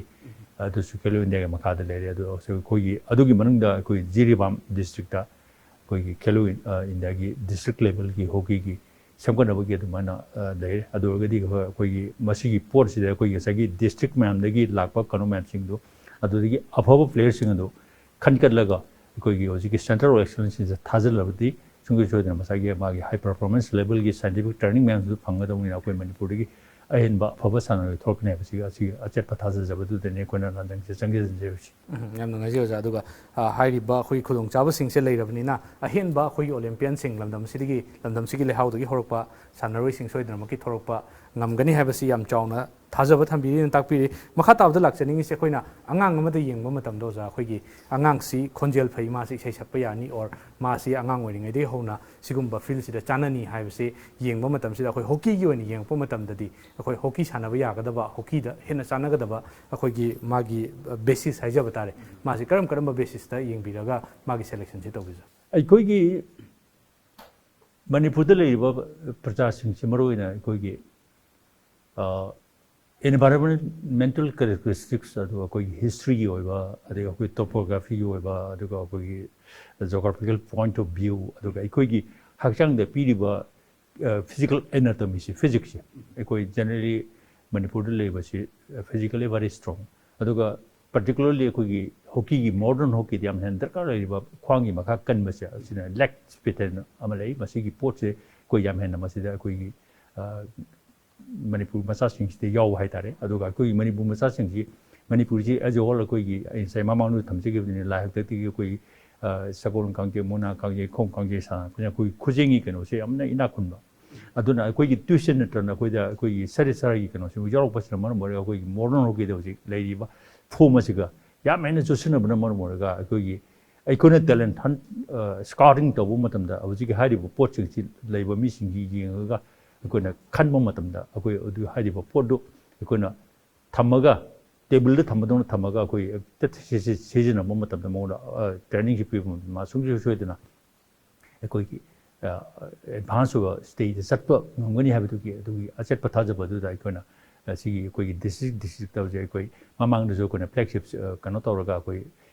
ꯑꯗꯨꯁꯨ ꯈꯦꯂꯣ ꯏꯟꯗꯤꯌꯥꯒꯤ ꯃꯈꯥꯗ ꯂꯩꯔꯦ꯫ ꯑꯗꯨ ꯑꯩꯈꯣꯏꯒꯤ ꯑꯗꯨꯒꯤ ꯃꯅꯨꯡꯗ ꯑꯩꯈꯣꯏ ꯖꯤꯔꯤꯕꯥꯝ ꯗꯤꯁꯇ꯭ꯔꯤꯛꯇ ꯑꯩꯈꯣꯏꯒꯤ ꯈꯦꯂꯣ ꯏꯟ-, ꯑ, ꯏꯟꯗꯤꯌꯥꯒꯤ ꯗꯤꯁꯇ꯭ꯔꯤꯛ ꯂꯦꯚꯦꯜꯒꯤ ꯍꯣꯀꯤꯒꯤ ꯁꯦꯝꯒꯠꯅꯕꯒꯤ ꯑꯗꯨꯃꯥꯏꯅ, ꯑ, ꯂꯩꯔꯦ꯫ ꯑꯗꯨ ꯑꯣꯏꯔꯒꯗꯤ ꯑꯩꯈꯣꯏ-, ꯑꯩꯈꯣꯏꯒꯤ ꯃꯁꯤꯒꯤ ꯄꯣꯠꯁꯤꯗ ꯑꯩꯈꯣꯏꯒꯤ ꯉꯁꯥꯏꯒꯤ ꯗꯤꯁꯇ꯭ꯔꯤꯛ ꯃꯌꯥꯝꯗꯒꯤ ꯂꯥꯛꯄ ꯀꯩꯅꯣ ꯃꯌꯥꯝꯁꯤꯡꯗꯣ, ꯑꯗꯨꯗꯒꯤ ꯑꯐꯕ ꯄ꯭ꯂꯦꯌꯔꯁꯤꯡ ꯑꯗꯨ ꯈꯟꯒꯠꯂꯒ ꯑꯩꯈꯣꯏꯒꯤ ꯍꯧꯖꯤꯛꯀꯤ ꯁꯦꯟꯇꯔ ꯑꯣꯐ ꯑꯦꯛꯁꯂꯦꯟꯁꯁꯤꯗ ꯊꯥꯖꯤꯜꯂꯕꯗꯤ ꯁꯨꯡꯁꯣꯏ ꯁꯣꯏꯗꯅ ꯃꯁꯥꯒꯤ ꯃꯥꯒꯤ ꯍꯥꯏ ꯄꯔꯐꯣꯔꯃꯦꯟꯁ ꯂꯦꯚꯦꯜꯒꯤ ꯁꯥꯏꯟꯇꯤꯐꯤꯛ ꯇ꯭ꯔꯦꯅꯤꯡ ꯃꯌꯥꯝꯁꯨ ꯐꯪꯒꯗꯕꯅꯤꯅ ꯑꯩꯈꯣꯏ ꯃꯅꯤꯄꯨꯔꯗꯒꯤ ꯑꯍꯦꯟꯕ ꯑꯐꯕ ꯁꯥꯟꯅꯔꯣꯏ ꯊꯣꯛꯂꯛꯀꯅꯤ ꯍꯥꯏꯕꯁꯤꯒꯤ ꯑꯁꯤꯒꯤ ꯑꯆꯦꯠꯄ ꯊꯥꯖꯖꯕꯗꯨꯗꯅꯤ ꯑꯩꯈꯣꯏꯅ ꯂꯝꯗꯝꯁꯤꯗ ꯆꯪꯖꯟꯖꯔꯤꯕꯁꯤ꯫ ꯎꯝ, ꯌꯥꯝ ꯅꯨꯡꯉꯥꯏꯖꯩ ꯑꯣꯖꯥ꯫ ꯑꯗꯨꯒ, ꯑ, ꯍꯥꯏꯔꯤꯕ ꯑꯩꯈꯣꯏꯒꯤ ꯈꯨꯗꯣꯡꯆꯥꯕꯁꯤꯡꯁꯦ ꯂꯩꯔꯕꯅꯤꯅ ꯑꯍꯦꯟꯕ ꯑꯩꯈꯣꯏꯒꯤ ꯑꯣꯂꯦꯝꯄꯤꯌꯟꯁꯤꯡ ꯂꯝꯗꯝꯁꯤꯗꯒꯤ, ꯂꯝꯗꯝꯁꯤꯒꯤ ꯂꯩꯍꯥꯎꯗꯒꯤ ꯍꯧꯔꯛꯄ ꯁꯥꯟꯅꯔꯣꯏꯁꯤꯡ ꯁꯣꯏꯗꯅꯃꯛꯀꯤ ꯊꯣꯛꯂꯛꯄ ꯉꯝꯒꯅꯤ ꯍꯥꯏꯕꯁꯤ ꯌꯥꯝ ꯆꯥꯎꯅ ꯊꯥꯖꯕ ꯊꯝꯕꯤꯔꯤꯅ ꯇꯥꯛꯄꯤꯔꯤ꯫ ꯃꯈꯥ ꯇꯥꯕꯗ ꯂꯥꯛꯆꯅꯤꯡꯉꯤꯁꯦ ꯑꯩꯈꯣꯏꯅ ꯑꯉꯥꯡ ꯑꯃꯗ ꯌꯦꯡꯕ ꯃꯇꯝꯗ ꯑꯣꯖꯥ, ꯑꯩꯈꯣꯏꯒꯤ ꯑꯉꯥꯡꯁꯤ ꯈꯣꯟꯖꯦꯜ ꯐꯩ, ꯃꯥꯁꯤ ꯏꯁꯩ ꯁꯛꯄ ꯌꯥꯅꯤ, or ꯃꯥꯁꯤ ꯑꯉꯥꯡ ꯑꯣꯏꯔꯤꯉꯩꯗꯒꯤ ꯍꯧꯅ ꯁꯤꯒꯨꯝꯕ ꯐꯤꯜꯁꯤꯗ ꯆꯥꯅꯅꯤ ꯍꯥꯏꯕꯁꯤ ꯌꯦꯡꯕ ꯃꯇꯝꯁꯤꯗ ꯑꯩꯈꯣꯏ ꯍꯣꯀꯤꯒꯤ ꯑꯣꯏꯅ ꯌꯦꯡꯉꯛꯄ ꯃꯇꯝꯗꯗꯤ ꯑꯩꯈꯣꯏ ꯍꯣꯀꯤ ꯁꯥꯟꯅꯕ ꯌꯥꯒꯗꯕ, ꯍꯣꯀꯤꯗ ꯍꯦꯟꯅ ꯆꯥꯟꯅꯒꯗꯕ ꯑꯩꯈꯣꯏꯒꯤ ꯃꯥꯒꯤ ꯕꯦꯁꯤꯁ ꯍꯥꯏꯖꯕ ꯇꯥꯔꯦ, ꯃꯥꯁꯤ ꯀꯔꯝ ꯀꯔꯝꯕ ꯕꯦꯁꯤꯁꯇ ꯌꯦꯡꯕꯤꯔꯒ ꯃꯥꯒꯤ ꯁꯦꯂꯦꯛꯁꯟꯁꯤ ꯇꯧꯕꯤꯖ? ꯑꯩꯈꯣꯏꯒꯤ ꯃꯅꯤꯄꯨꯔꯗ ꯂꯩꯔꯤꯕ ꯄ꯭ꯔꯖꯥꯁꯤꯡꯁꯤ ꯃꯔꯨꯑꯣꯏꯅ ꯑꯩꯈꯣꯏꯒꯤ, ꯑ, ꯏꯟꯚꯥꯏꯔꯣꯟꯃꯦꯟꯇꯦꯜ ꯀꯦꯔꯦꯛꯇꯔꯤꯁꯇꯤꯛꯁ, ꯑꯗꯨꯒ ꯑꯩꯈꯣꯏꯒꯤ ꯍꯤꯁꯇ꯭ꯔꯤꯒꯤ ꯑꯣꯏꯕ, ꯑꯗꯒꯤ ꯑꯩꯈꯣꯏ ꯇꯣꯄꯣꯒ꯭ꯔꯥꯐꯤꯒꯤ ꯑꯣꯏꯕ, ꯑꯗꯨꯒ ꯑꯩꯈꯣꯏꯒꯤ ꯖꯣꯒ꯭ꯔꯥꯐꯤꯀꯦꯜ ꯄꯣꯏꯟꯠ ꯑꯣꯐ ꯚ꯭ꯌꯨ, ꯑꯗꯨꯒ ꯑꯩꯈꯣꯏꯒꯤ ꯍꯛꯆꯥꯡꯗ ꯄꯤꯔꯤꯕ, ꯑ, ꯐꯤꯖꯤꯀꯦꯜ ꯑꯦꯅꯥꯇꯣꯃꯤꯁꯤ, ꯐꯤꯖꯤꯛꯁꯁꯦ ꯑꯩꯈꯣꯏ ꯖꯦꯅꯔꯦꯂꯤ ꯃꯅꯤꯄꯨꯔꯗ ꯂꯩꯕꯁꯤ, ꯑ, ꯐꯤꯖꯤꯀꯦꯜꯂꯤ ꯚꯦꯔꯤ ꯁ꯭ꯇ꯭ꯔꯣꯡ꯫ ꯑꯗꯨꯒ ꯄꯥꯔꯇꯤꯀꯨꯂꯔꯂꯤ ꯑꯩꯈꯣꯏꯒꯤ ꯍꯣꯀꯤꯒꯤ, ꯃꯣꯗꯔꯟ ꯍꯣꯀꯤꯗ ꯌꯥꯝ ꯍꯦꯟꯅ ꯗꯔꯀꯥꯔ ꯂꯩꯔꯤꯕ ꯈ꯭ꯋꯥꯡꯒꯤ ꯃꯈꯥ ꯀꯟꯕꯁꯦ, ꯑꯁꯤꯅ ꯂꯦꯛ ꯁ꯭ꯄꯤꯠ ꯍꯥꯏꯅ ꯑꯃ ꯂꯩ꯫ ꯃꯁꯤꯒꯤ ꯄꯣꯠꯁꯦ ꯑꯩꯈꯣꯏ ꯌꯥꯝ ꯍꯦꯟꯅ ꯃꯁꯤꯗ ꯑꯩꯈꯣꯏꯒꯤ, ꯑ, ꯃꯅꯤꯄꯨꯔ ꯃꯆꯥꯁꯤꯡꯁꯤꯗ ꯌꯥꯎꯕ ꯍꯥꯏꯇꯥꯔꯦ꯫ ꯑꯗꯨꯒ ꯑꯩꯈꯣꯏꯒꯤ ꯃꯅꯤꯄꯨꯔ ꯃꯆꯥꯁꯤꯡꯁꯤ, ꯃꯅꯤꯄꯨꯔꯁꯤ as a whole ꯑꯩꯈꯣꯏꯒꯤ, ꯑꯩ ꯉꯁꯥꯏ ꯃꯃꯥꯡꯗ ꯊꯝꯖꯈꯤꯕꯗꯨꯅꯤ, ꯂꯥꯏ ꯍꯥꯛꯇꯛꯇꯒꯤ ꯑꯩꯈꯣꯏꯒꯤ, ꯑ, ꯁꯒꯣꯜ ꯀꯥꯡꯖꯩ, ꯃꯨꯛꯅꯥ ꯀꯥꯡꯖꯩ, ꯈꯣꯡ ꯀꯥꯡꯖꯩ ꯁꯥꯟꯅꯔꯛꯄꯅꯤꯅ ꯑꯩꯈꯣꯏꯒꯤ ꯈꯨꯖꯦꯡꯒꯤ ꯀꯩꯅꯣꯁꯦ ꯌꯥꯝꯅ ꯏꯅꯥꯛ ꯈꯨꯟꯕ꯫ ꯑꯗꯨꯅ ꯑꯩꯈꯣꯏꯒꯤ ꯇ꯭ꯌꯨꯁꯟ ꯅꯠꯇ꯭ꯔꯅ ꯑꯩꯈꯣꯏꯗ ꯑꯩꯈꯣꯏꯒꯤ ꯁꯔꯤꯠ ꯁꯔꯥꯒꯤ ꯀꯩꯅꯣꯁꯤ ꯌꯥꯎꯔꯛꯄꯁꯤꯅ ꯃꯔꯝ ꯑꯣꯏꯔꯒ ꯑꯩꯈꯣꯏꯒꯤ ꯃꯣꯗꯔꯟ ꯍꯣꯀꯤꯗ ꯍꯧꯖꯤꯛ ꯂꯩꯔꯤꯕ ꯐꯣꯝ ꯑꯁꯤꯒ ꯌꯥꯝ ꯍꯦꯟꯅ ꯆꯨꯁꯤꯟꯅꯕꯅ ꯃꯔꯝ ꯑꯣꯏꯔꯒ ꯑꯩꯈꯣꯏꯒꯤ, ꯑꯩꯈꯣꯏꯅ ꯇꯦꯂꯦꯟꯠ ꯍꯟ-, ꯑ, ꯁ꯭ꯀꯥꯎꯇꯤꯡ ꯇꯧꯕ ꯃꯇꯝꯗ ꯍꯧꯖꯤꯛꯀꯤ ꯍꯥꯏꯔꯤꯕ ꯄꯣꯠꯁꯤꯡꯁꯤ ꯂꯩꯕ ꯃꯤꯁꯤꯡꯒꯤ ꯌꯦꯡꯉꯒ ꯑꯩꯈꯣꯏꯅ ꯈꯟꯕ ꯃꯇꯝꯗ ꯑꯩꯈꯣꯏ ꯑꯗꯨ ꯍꯥꯏꯔꯤꯕ ꯄꯣꯠꯇꯨ ꯑꯩꯈꯣꯏꯅ ꯊꯝꯃꯒ ꯇꯦꯕꯜꯗ ꯊꯝꯕꯗꯧꯅ ꯊꯝꯃꯒ ꯑꯩꯈꯣꯏ ꯍꯦꯛꯇ ꯁꯤ- ꯁꯤ- ꯁꯤꯖꯤꯟꯅꯕ ꯃꯇꯝꯗ ꯃꯉꯣꯟꯗ ꯇ꯭ꯔꯦꯅꯤꯡꯁꯤ ꯄꯤꯕ ꯃꯇꯝꯗ ꯃꯥ ꯁꯨꯡꯁꯣꯏ ꯁꯣꯏꯗꯅ ꯑꯩꯈꯣꯏꯒꯤ ꯑꯦꯗꯚꯥꯟꯁ ꯑꯣꯏꯕ ꯁ꯭ꯇꯦꯖꯇ ꯆꯠꯄ ꯉꯝꯒꯅꯤ ꯍꯥꯏꯕꯗꯨꯒꯤ ꯑꯗꯨꯒꯤ ꯑꯆꯦꯠꯄ ꯊꯥꯖꯕ ꯑꯗꯨꯗ ꯑꯩꯈꯣꯏꯅ ꯑꯁꯤꯒꯤ ꯑꯩꯈꯣꯏꯒꯤ ꯗꯤꯁꯇ꯭ꯔꯤꯛ ꯗꯤꯁꯇ꯭ꯔꯤꯛꯇ ꯍꯧꯖꯤꯛ ꯑꯩꯈꯣꯏ ꯃꯃꯥꯡꯗꯁꯨ ꯑꯩꯈꯣꯏꯅ ꯐ꯭ꯂꯦꯒꯁꯤꯞ ꯀꯩꯅꯣ ꯇꯧꯔꯒ ꯑꯩꯈꯣꯏ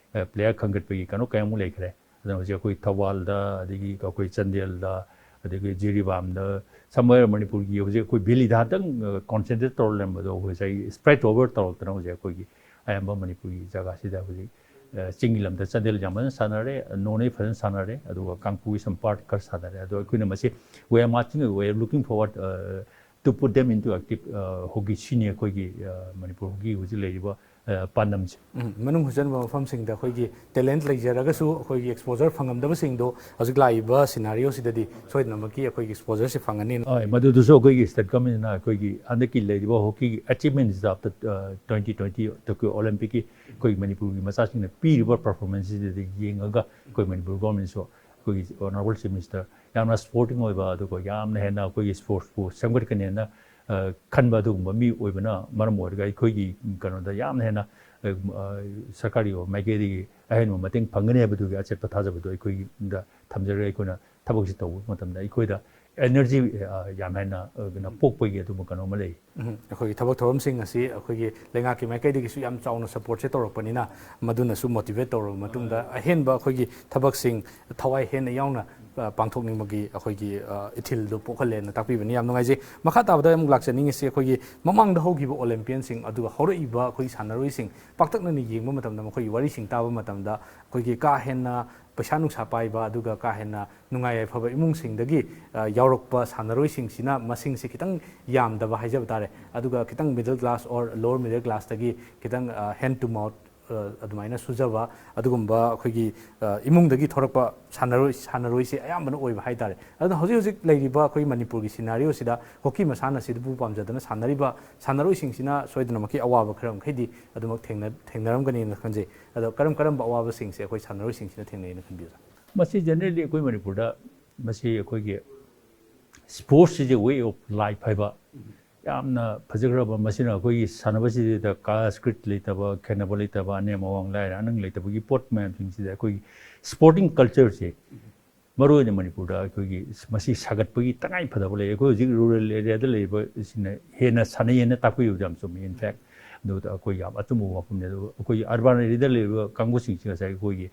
ꯄ꯭ꯂꯦꯌꯔ ꯈꯟꯒꯠꯄꯒꯤ ꯀꯩꯅꯣ ꯀꯌꯥꯃꯨꯛ ꯂꯩꯈ꯭ꯔꯦ꯫ ꯑꯗꯨꯅ ꯍꯧꯖꯤꯛ ꯑꯩꯈꯣꯏ ꯊꯧꯕꯥꯜꯗ, ꯑꯗꯒꯤ ꯑꯩꯈꯣꯏ ꯆꯥꯟꯗꯦꯜꯗ, ꯑꯗꯒꯤ ꯖꯤꯔꯤꯕꯥꯝꯗ, ꯁꯝꯋꯦꯔ ꯃꯅꯤꯄꯨꯔꯒꯤ ꯍꯧꯖꯤꯛ ꯑꯩꯈꯣꯏ ꯚꯦꯂꯤꯗ ꯈꯛꯇꯪ ꯀꯣꯟꯁꯦꯟꯇ꯭ꯔꯦꯠ ꯇꯧꯔ ꯂꯩꯔꯝꯕꯗꯣ ꯍꯧꯖꯤꯛ ꯁ꯭ꯄ꯭ꯔꯦꯗ ꯑꯣꯚꯔ ꯇꯧꯔꯛꯇꯅ ꯍꯧꯖꯤꯛ ꯑꯩꯈꯣꯏꯒꯤ ꯑꯌꯥꯝꯕ ꯃꯅꯤꯄꯨꯔꯒꯤ ꯖꯒꯥꯁꯤꯗ ꯍꯧꯖꯤꯛ ꯑ, ꯆꯤꯡꯒꯤ ꯂꯝꯗ ꯆꯥꯟꯗꯦꯜ ꯌꯥꯝ ꯐꯖꯅ ꯁꯥꯟꯅꯔꯦ, ꯅꯣꯅꯦ ꯐꯖꯅ ꯁꯥꯟꯅꯔꯦ, ꯑꯗꯨꯒ ꯀꯥꯡꯄꯣꯛꯄꯤ some part ꯈꯔ ꯁꯥꯟꯅꯔꯦ꯫ ꯑꯗꯣ ꯑꯩꯈꯣꯏꯅ ꯃꯁꯤ we are marching, we are looking forward uh, to put them into active uh, hockey ꯁꯤꯅꯤ ꯑꯩꯈꯣꯏꯒꯤ ꯑ, ꯃꯅꯤꯄꯨꯔ ꯍꯣꯀꯤ ꯍꯧꯖꯤꯛ ꯂꯩꯔꯤꯕ ꯑ, ꯄꯥꯟꯗꯝꯁꯦ꯫ ꯎꯝ, ꯃꯅꯨꯡ ꯍꯨꯠꯆꯟꯕ ꯃꯐꯝꯁꯤꯡꯗ ꯑꯩꯈꯣꯏꯒꯤ ꯇꯦꯂꯦꯟꯠ ꯂꯩꯖꯔꯒꯁꯨ ꯑꯩꯈꯣꯏꯒꯤ ꯑꯦꯛꯁꯄꯣꯖꯔ ꯐꯪꯉꯝꯗꯕꯁꯤꯡꯗꯣ ꯍꯧꯖꯤꯛ ꯂꯥꯛꯏꯕ ꯁꯤꯅꯥꯔꯤꯑꯣꯁꯤꯗꯗꯤ ꯁꯣꯏꯗꯅꯃꯛꯀꯤ ꯑꯩꯈꯣꯏꯒꯤ ꯑꯦꯛꯁꯄꯣꯖꯔꯁꯤ ꯐꯪꯒꯅꯤ꯫ ꯍꯣꯏ, ꯃꯗꯨꯗꯨꯁꯨ ꯑꯩꯈꯣꯏꯒꯤ ꯁ꯭ꯇꯦꯠ ꯒꯚꯔꯟꯃꯦꯟꯠꯅ ꯑꯩꯈꯣꯏꯒꯤ ꯍꯟꯗꯛꯀꯤ ꯂꯩꯔꯤꯕ ꯍꯣꯀꯤꯒꯤ ꯑꯦꯆꯤꯞꯃꯦꯟꯠꯁꯤꯗ ꯑꯥꯐꯇꯔ ꯇ꯭ꯋꯦꯟꯇꯤ ꯇ꯭ꯋꯦꯟꯇꯤ ꯇꯣꯀꯤꯌꯣ ꯑꯣꯂꯦꯝꯄꯤꯛꯀꯤ ꯑꯩꯈꯣꯏꯒꯤ ꯃꯅꯤꯄꯨꯔꯒꯤ ꯃꯆꯥꯁꯤꯡꯅ ꯄꯤꯔꯤꯕ ꯄꯔꯐꯣꯔꯃꯦꯟꯁꯁꯤꯗ ꯌꯦꯡꯉꯒ ꯑꯩꯈꯣꯏ ꯃꯅꯤꯄꯨꯔ ꯒꯚꯔꯟꯃꯦꯟꯠꯁꯨ ꯑꯩꯈꯣꯏꯒꯤ ꯑꯣꯅꯔꯦꯕꯜ ꯆꯤꯐ ꯃꯤꯅꯤꯁꯇꯔ ꯌꯥꯝꯅ ꯁ꯭ꯄꯣꯔꯇꯤꯡ ꯑꯣꯏꯕ, ꯑꯗꯨꯒ ꯌꯥꯝꯅ ꯍꯦꯟꯅ ꯑꯩꯈꯣꯏꯒꯤ ꯁ꯭ꯄꯣꯔꯠꯁꯄꯨ ꯁꯦꯝꯒꯠꯀꯅꯦꯅ ꯑ, ꯈꯟꯕ ꯑꯗꯨꯒꯨꯝꯕ ꯃꯤ ꯑꯣꯏꯕꯅ ꯃꯔꯝ ꯑꯣꯏꯔꯒ ꯑꯩꯈꯣꯏꯒꯤ ꯀꯩꯅꯣꯗ ꯌꯥꯝꯅ ꯍꯦꯟꯅ ꯑ, ꯑ, ꯁꯔꯀꯥꯔꯒꯤ ꯑꯣꯏꯕ ꯃꯥꯏꯀꯩꯗꯒꯤ ꯑꯍꯦꯟꯕ ꯃꯇꯦꯡ ꯐꯪꯒꯅꯤ ꯍꯥꯏꯕꯗꯨꯒꯤ ꯑꯆꯦꯠꯄ ꯊꯥꯖꯕꯗꯣ ꯑꯩꯈꯣꯏꯗ ꯊꯝꯖꯔꯒ ꯑꯩꯈꯣꯏꯅ ꯊꯕꯛꯁꯤ ꯇꯧꯕ ꯃꯇꯝꯗ ꯑꯩꯈꯣꯏꯗ ꯑꯦꯅꯔꯖꯤ ꯌꯥꯝ ꯍꯦꯟꯅ ꯑ, ꯀꯩꯅꯣ ꯄꯣꯛꯄꯒꯤ ꯑꯗꯨꯝꯕ ꯀꯩꯅꯣ ꯑꯃ ꯂꯩ꯫ ꯎꯝ, ꯑꯩꯈꯣꯏꯒꯤ ꯊꯕꯛ ꯊꯧꯔꯝꯁꯤꯡ ꯑꯁꯤ ꯑꯩꯈꯣꯏꯒꯤ ꯂꯩꯉꯥꯛꯀꯤ ꯃꯥꯏꯀꯩꯗꯒꯤꯁꯨ ꯌꯥꯝ ꯆꯥꯎꯅ ꯁꯞꯄꯣꯔꯠꯁꯦ ꯇꯧꯔꯛꯄꯅꯤꯅ ꯃꯗꯨꯅꯁꯨ ꯃꯣꯇꯤꯚꯦꯠ ꯇꯧꯔꯕ ꯃꯇꯨꯡꯗ ꯑꯍꯦꯟꯕ ꯑꯩꯈꯣꯏꯒꯤ ꯊꯕꯛꯁꯤꯡ ꯊꯋꯥꯏ ꯍꯦꯟꯅ ꯌꯥꯎꯅ ꯑ, ꯄꯥꯡꯊꯣꯛꯅꯤꯡꯕꯒꯤ ꯑꯩꯈꯣꯏꯒꯤ ꯑ, ꯏꯊꯤꯜꯗꯨ ꯄꯣꯛꯍꯜꯂꯦꯅ ꯇꯥꯛꯄꯤꯕꯅꯤ꯫ ꯌꯥꯝ ꯅꯨꯡꯉꯥꯏꯖꯩ꯫ ꯃꯈꯥ ꯇꯥꯕꯗ ꯑꯃꯨꯛ ꯂꯥꯛꯆꯅꯤꯡꯉꯤꯁꯤ ꯑꯩꯈꯣꯏꯒꯤ ꯃꯃꯥꯡꯗ ꯍꯧꯈꯤꯕ ꯑꯣꯂꯦꯝꯄꯤꯌꯟꯁꯤꯡ ꯑꯗꯨꯒ ꯍꯧꯔꯛꯏꯕ ꯑꯩꯈꯣꯏꯒꯤ ꯁꯥꯟꯅꯔꯣꯏꯁꯤꯡ ꯄꯥꯛꯇꯛꯅꯅ ꯌꯦꯡꯕ ꯃꯇꯝꯗ ꯃꯈꯣꯏꯒꯤ ꯋꯥꯔꯤꯁꯤꯡ ꯇꯥꯕ ꯃꯇꯝꯗ ꯑꯩꯈꯣꯏꯒꯤ ꯀꯥ ꯍꯦꯟꯅ ꯄꯩꯁꯥ ꯅꯨꯡꯁꯥ ꯄꯥꯏꯕ ꯑꯗꯨꯒ ꯀꯥ ꯍꯦꯟꯅ ꯅꯨꯡꯉꯥꯏ ꯌꯥꯏꯐꯕ ꯏꯃꯨꯡꯁꯤꯡꯗꯒꯤ ꯑ, ꯌꯥꯎꯔꯛꯄ ꯁꯥꯟꯅꯔꯣꯏꯁꯤꯡꯁꯤꯅ ꯃꯁꯤꯡꯁꯤ ꯈꯤꯇꯪ ꯌꯥꯝꯗꯕ ꯍꯥꯏꯖꯕ ꯇꯥꯔꯦ꯫ ꯑꯗꯨꯒ ꯈꯤꯇꯪ middle class or lower middle ꯀ꯭ꯂꯥꯁꯇꯒꯤ ꯈꯤꯇꯪ ꯍꯦꯟ ꯇꯨ ꯃꯥꯎꯠ ꯑꯗꯨꯃꯥꯏꯅ ꯁꯨꯖꯕ ꯑꯗꯨꯒꯨꯝꯕ ꯑꯩꯈꯣꯏꯒꯤ ꯑ, ꯏꯃꯨꯡꯗꯒꯤ ꯊꯣꯔꯛꯄ ꯁꯥꯟꯅꯔꯣꯏ ꯁꯥꯟꯅꯔꯣꯏꯁꯦ ꯑꯌꯥꯝꯕꯅ ꯑꯣꯏꯕ ꯍꯥꯏꯇꯥꯔꯦ꯫ ꯑꯗꯨꯅ ꯍꯧꯖꯤꯛ ꯍꯧꯖꯤꯛ ꯂꯩꯔꯤꯕ ꯑꯩꯈꯣꯏ ꯃꯅꯤꯄꯨꯔꯒꯤ ꯁꯤꯅꯥꯔꯤꯑꯣꯁꯤꯗ ꯍꯣꯀꯤ ꯃꯁꯥꯟꯅꯁꯤꯕꯨ ꯄꯥꯝꯖꯗꯅ ꯁꯥꯟꯅꯔꯤꯕ ꯁꯥꯟꯅꯔꯣꯏꯁꯤꯡꯁꯤꯅ ꯁꯣꯏꯗꯅꯃꯛꯀꯤ ꯑꯋꯥꯕ ꯈꯔ ꯃꯈꯩꯗꯤ ꯑꯗꯨꯃꯛ ꯊꯦꯡꯅ ꯊꯦꯡꯅꯔꯝꯒꯅꯤꯅ ꯈꯟꯖꯩ꯫ ꯑꯗꯣ ꯀꯔꯝ ꯀꯔꯝꯕ ꯑꯋꯥꯕꯁꯤꯡꯁꯦ ꯑꯩꯈꯣꯏ ꯁꯥꯟꯅꯔꯣꯏꯁꯤꯡꯁꯤꯅ ꯊꯦꯡꯅꯩꯅ ꯈꯟꯕꯤꯕ꯭ꯔꯥ? ꯃꯁꯤ ꯖꯦꯅꯔꯦꯜꯂꯤ ꯑꯩꯈꯣꯏ ꯃꯅꯤꯄꯨꯔꯗ ꯃꯁꯤ ꯑꯩꯈꯣꯏꯒꯤ sports is a way of life ꯍꯥꯏꯕ ꯌꯥꯝꯅ ꯐꯖꯈ꯭ꯔꯕ, ꯃꯁꯤꯅ ꯑꯩꯈꯣꯏꯒꯤ ꯁꯥꯟꯅꯕꯁꯤꯗ ꯀꯥꯁ ꯀ꯭ꯔꯤꯠ ꯂꯩꯇꯕ, ꯈꯦꯠꯅꯕ ꯂꯩꯇꯕ, ꯑꯅꯦꯝ ꯑꯋꯥꯡ ꯂꯥꯏꯔ ꯑꯅꯪ ꯂꯩꯇꯕꯒꯤ ꯄꯣꯠ ꯃꯌꯥꯝꯁꯤꯡꯁꯤꯗ ꯑꯩꯈꯣꯏꯒꯤ ꯁ꯭ꯄꯣꯔꯇꯤꯡ ꯀꯜꯆꯔꯁꯦ ꯃꯔꯨ ꯑꯣꯏꯅ ꯃꯅꯤꯄꯨꯔꯗ ꯑꯩꯈꯣꯏꯒꯤ ꯃꯁꯤ ꯁꯥꯒꯠꯄꯒꯤ ꯇꯉꯥꯏ ꯐꯗꯕ ꯂꯩ꯫ ꯑꯩꯈꯣꯏ ꯍꯧꯖꯤꯛ ꯔꯨꯔꯦꯜ ꯑꯦꯔꯤꯌꯥꯗ ꯂꯩꯔꯤꯕꯁꯤꯅ ꯍꯦꯟꯅ ꯁꯥꯟꯅꯩ ꯍꯥꯏꯅ ꯇꯥꯛꯄꯤꯕꯗ ꯌꯥꯝ ꯆꯨꯝꯃꯤ꯫ ꯏꯟ ꯐꯦꯛ ꯑꯗꯨꯗ ꯑꯩꯈꯣꯏ ꯌꯥꯝ ꯑꯆꯨꯝꯕ ꯋꯥꯐꯝꯅꯤ꯫ ꯑꯗꯨ ꯑꯩꯈꯣꯏꯒꯤ ꯑꯔꯕꯥꯟ ꯑꯦꯔꯤꯌꯥꯗ ꯂꯩꯔꯤꯕ ꯀꯥꯡꯕꯨꯁꯤꯡꯁꯤ ꯉꯁꯥꯏ ꯑꯩꯈꯣꯏꯒꯤ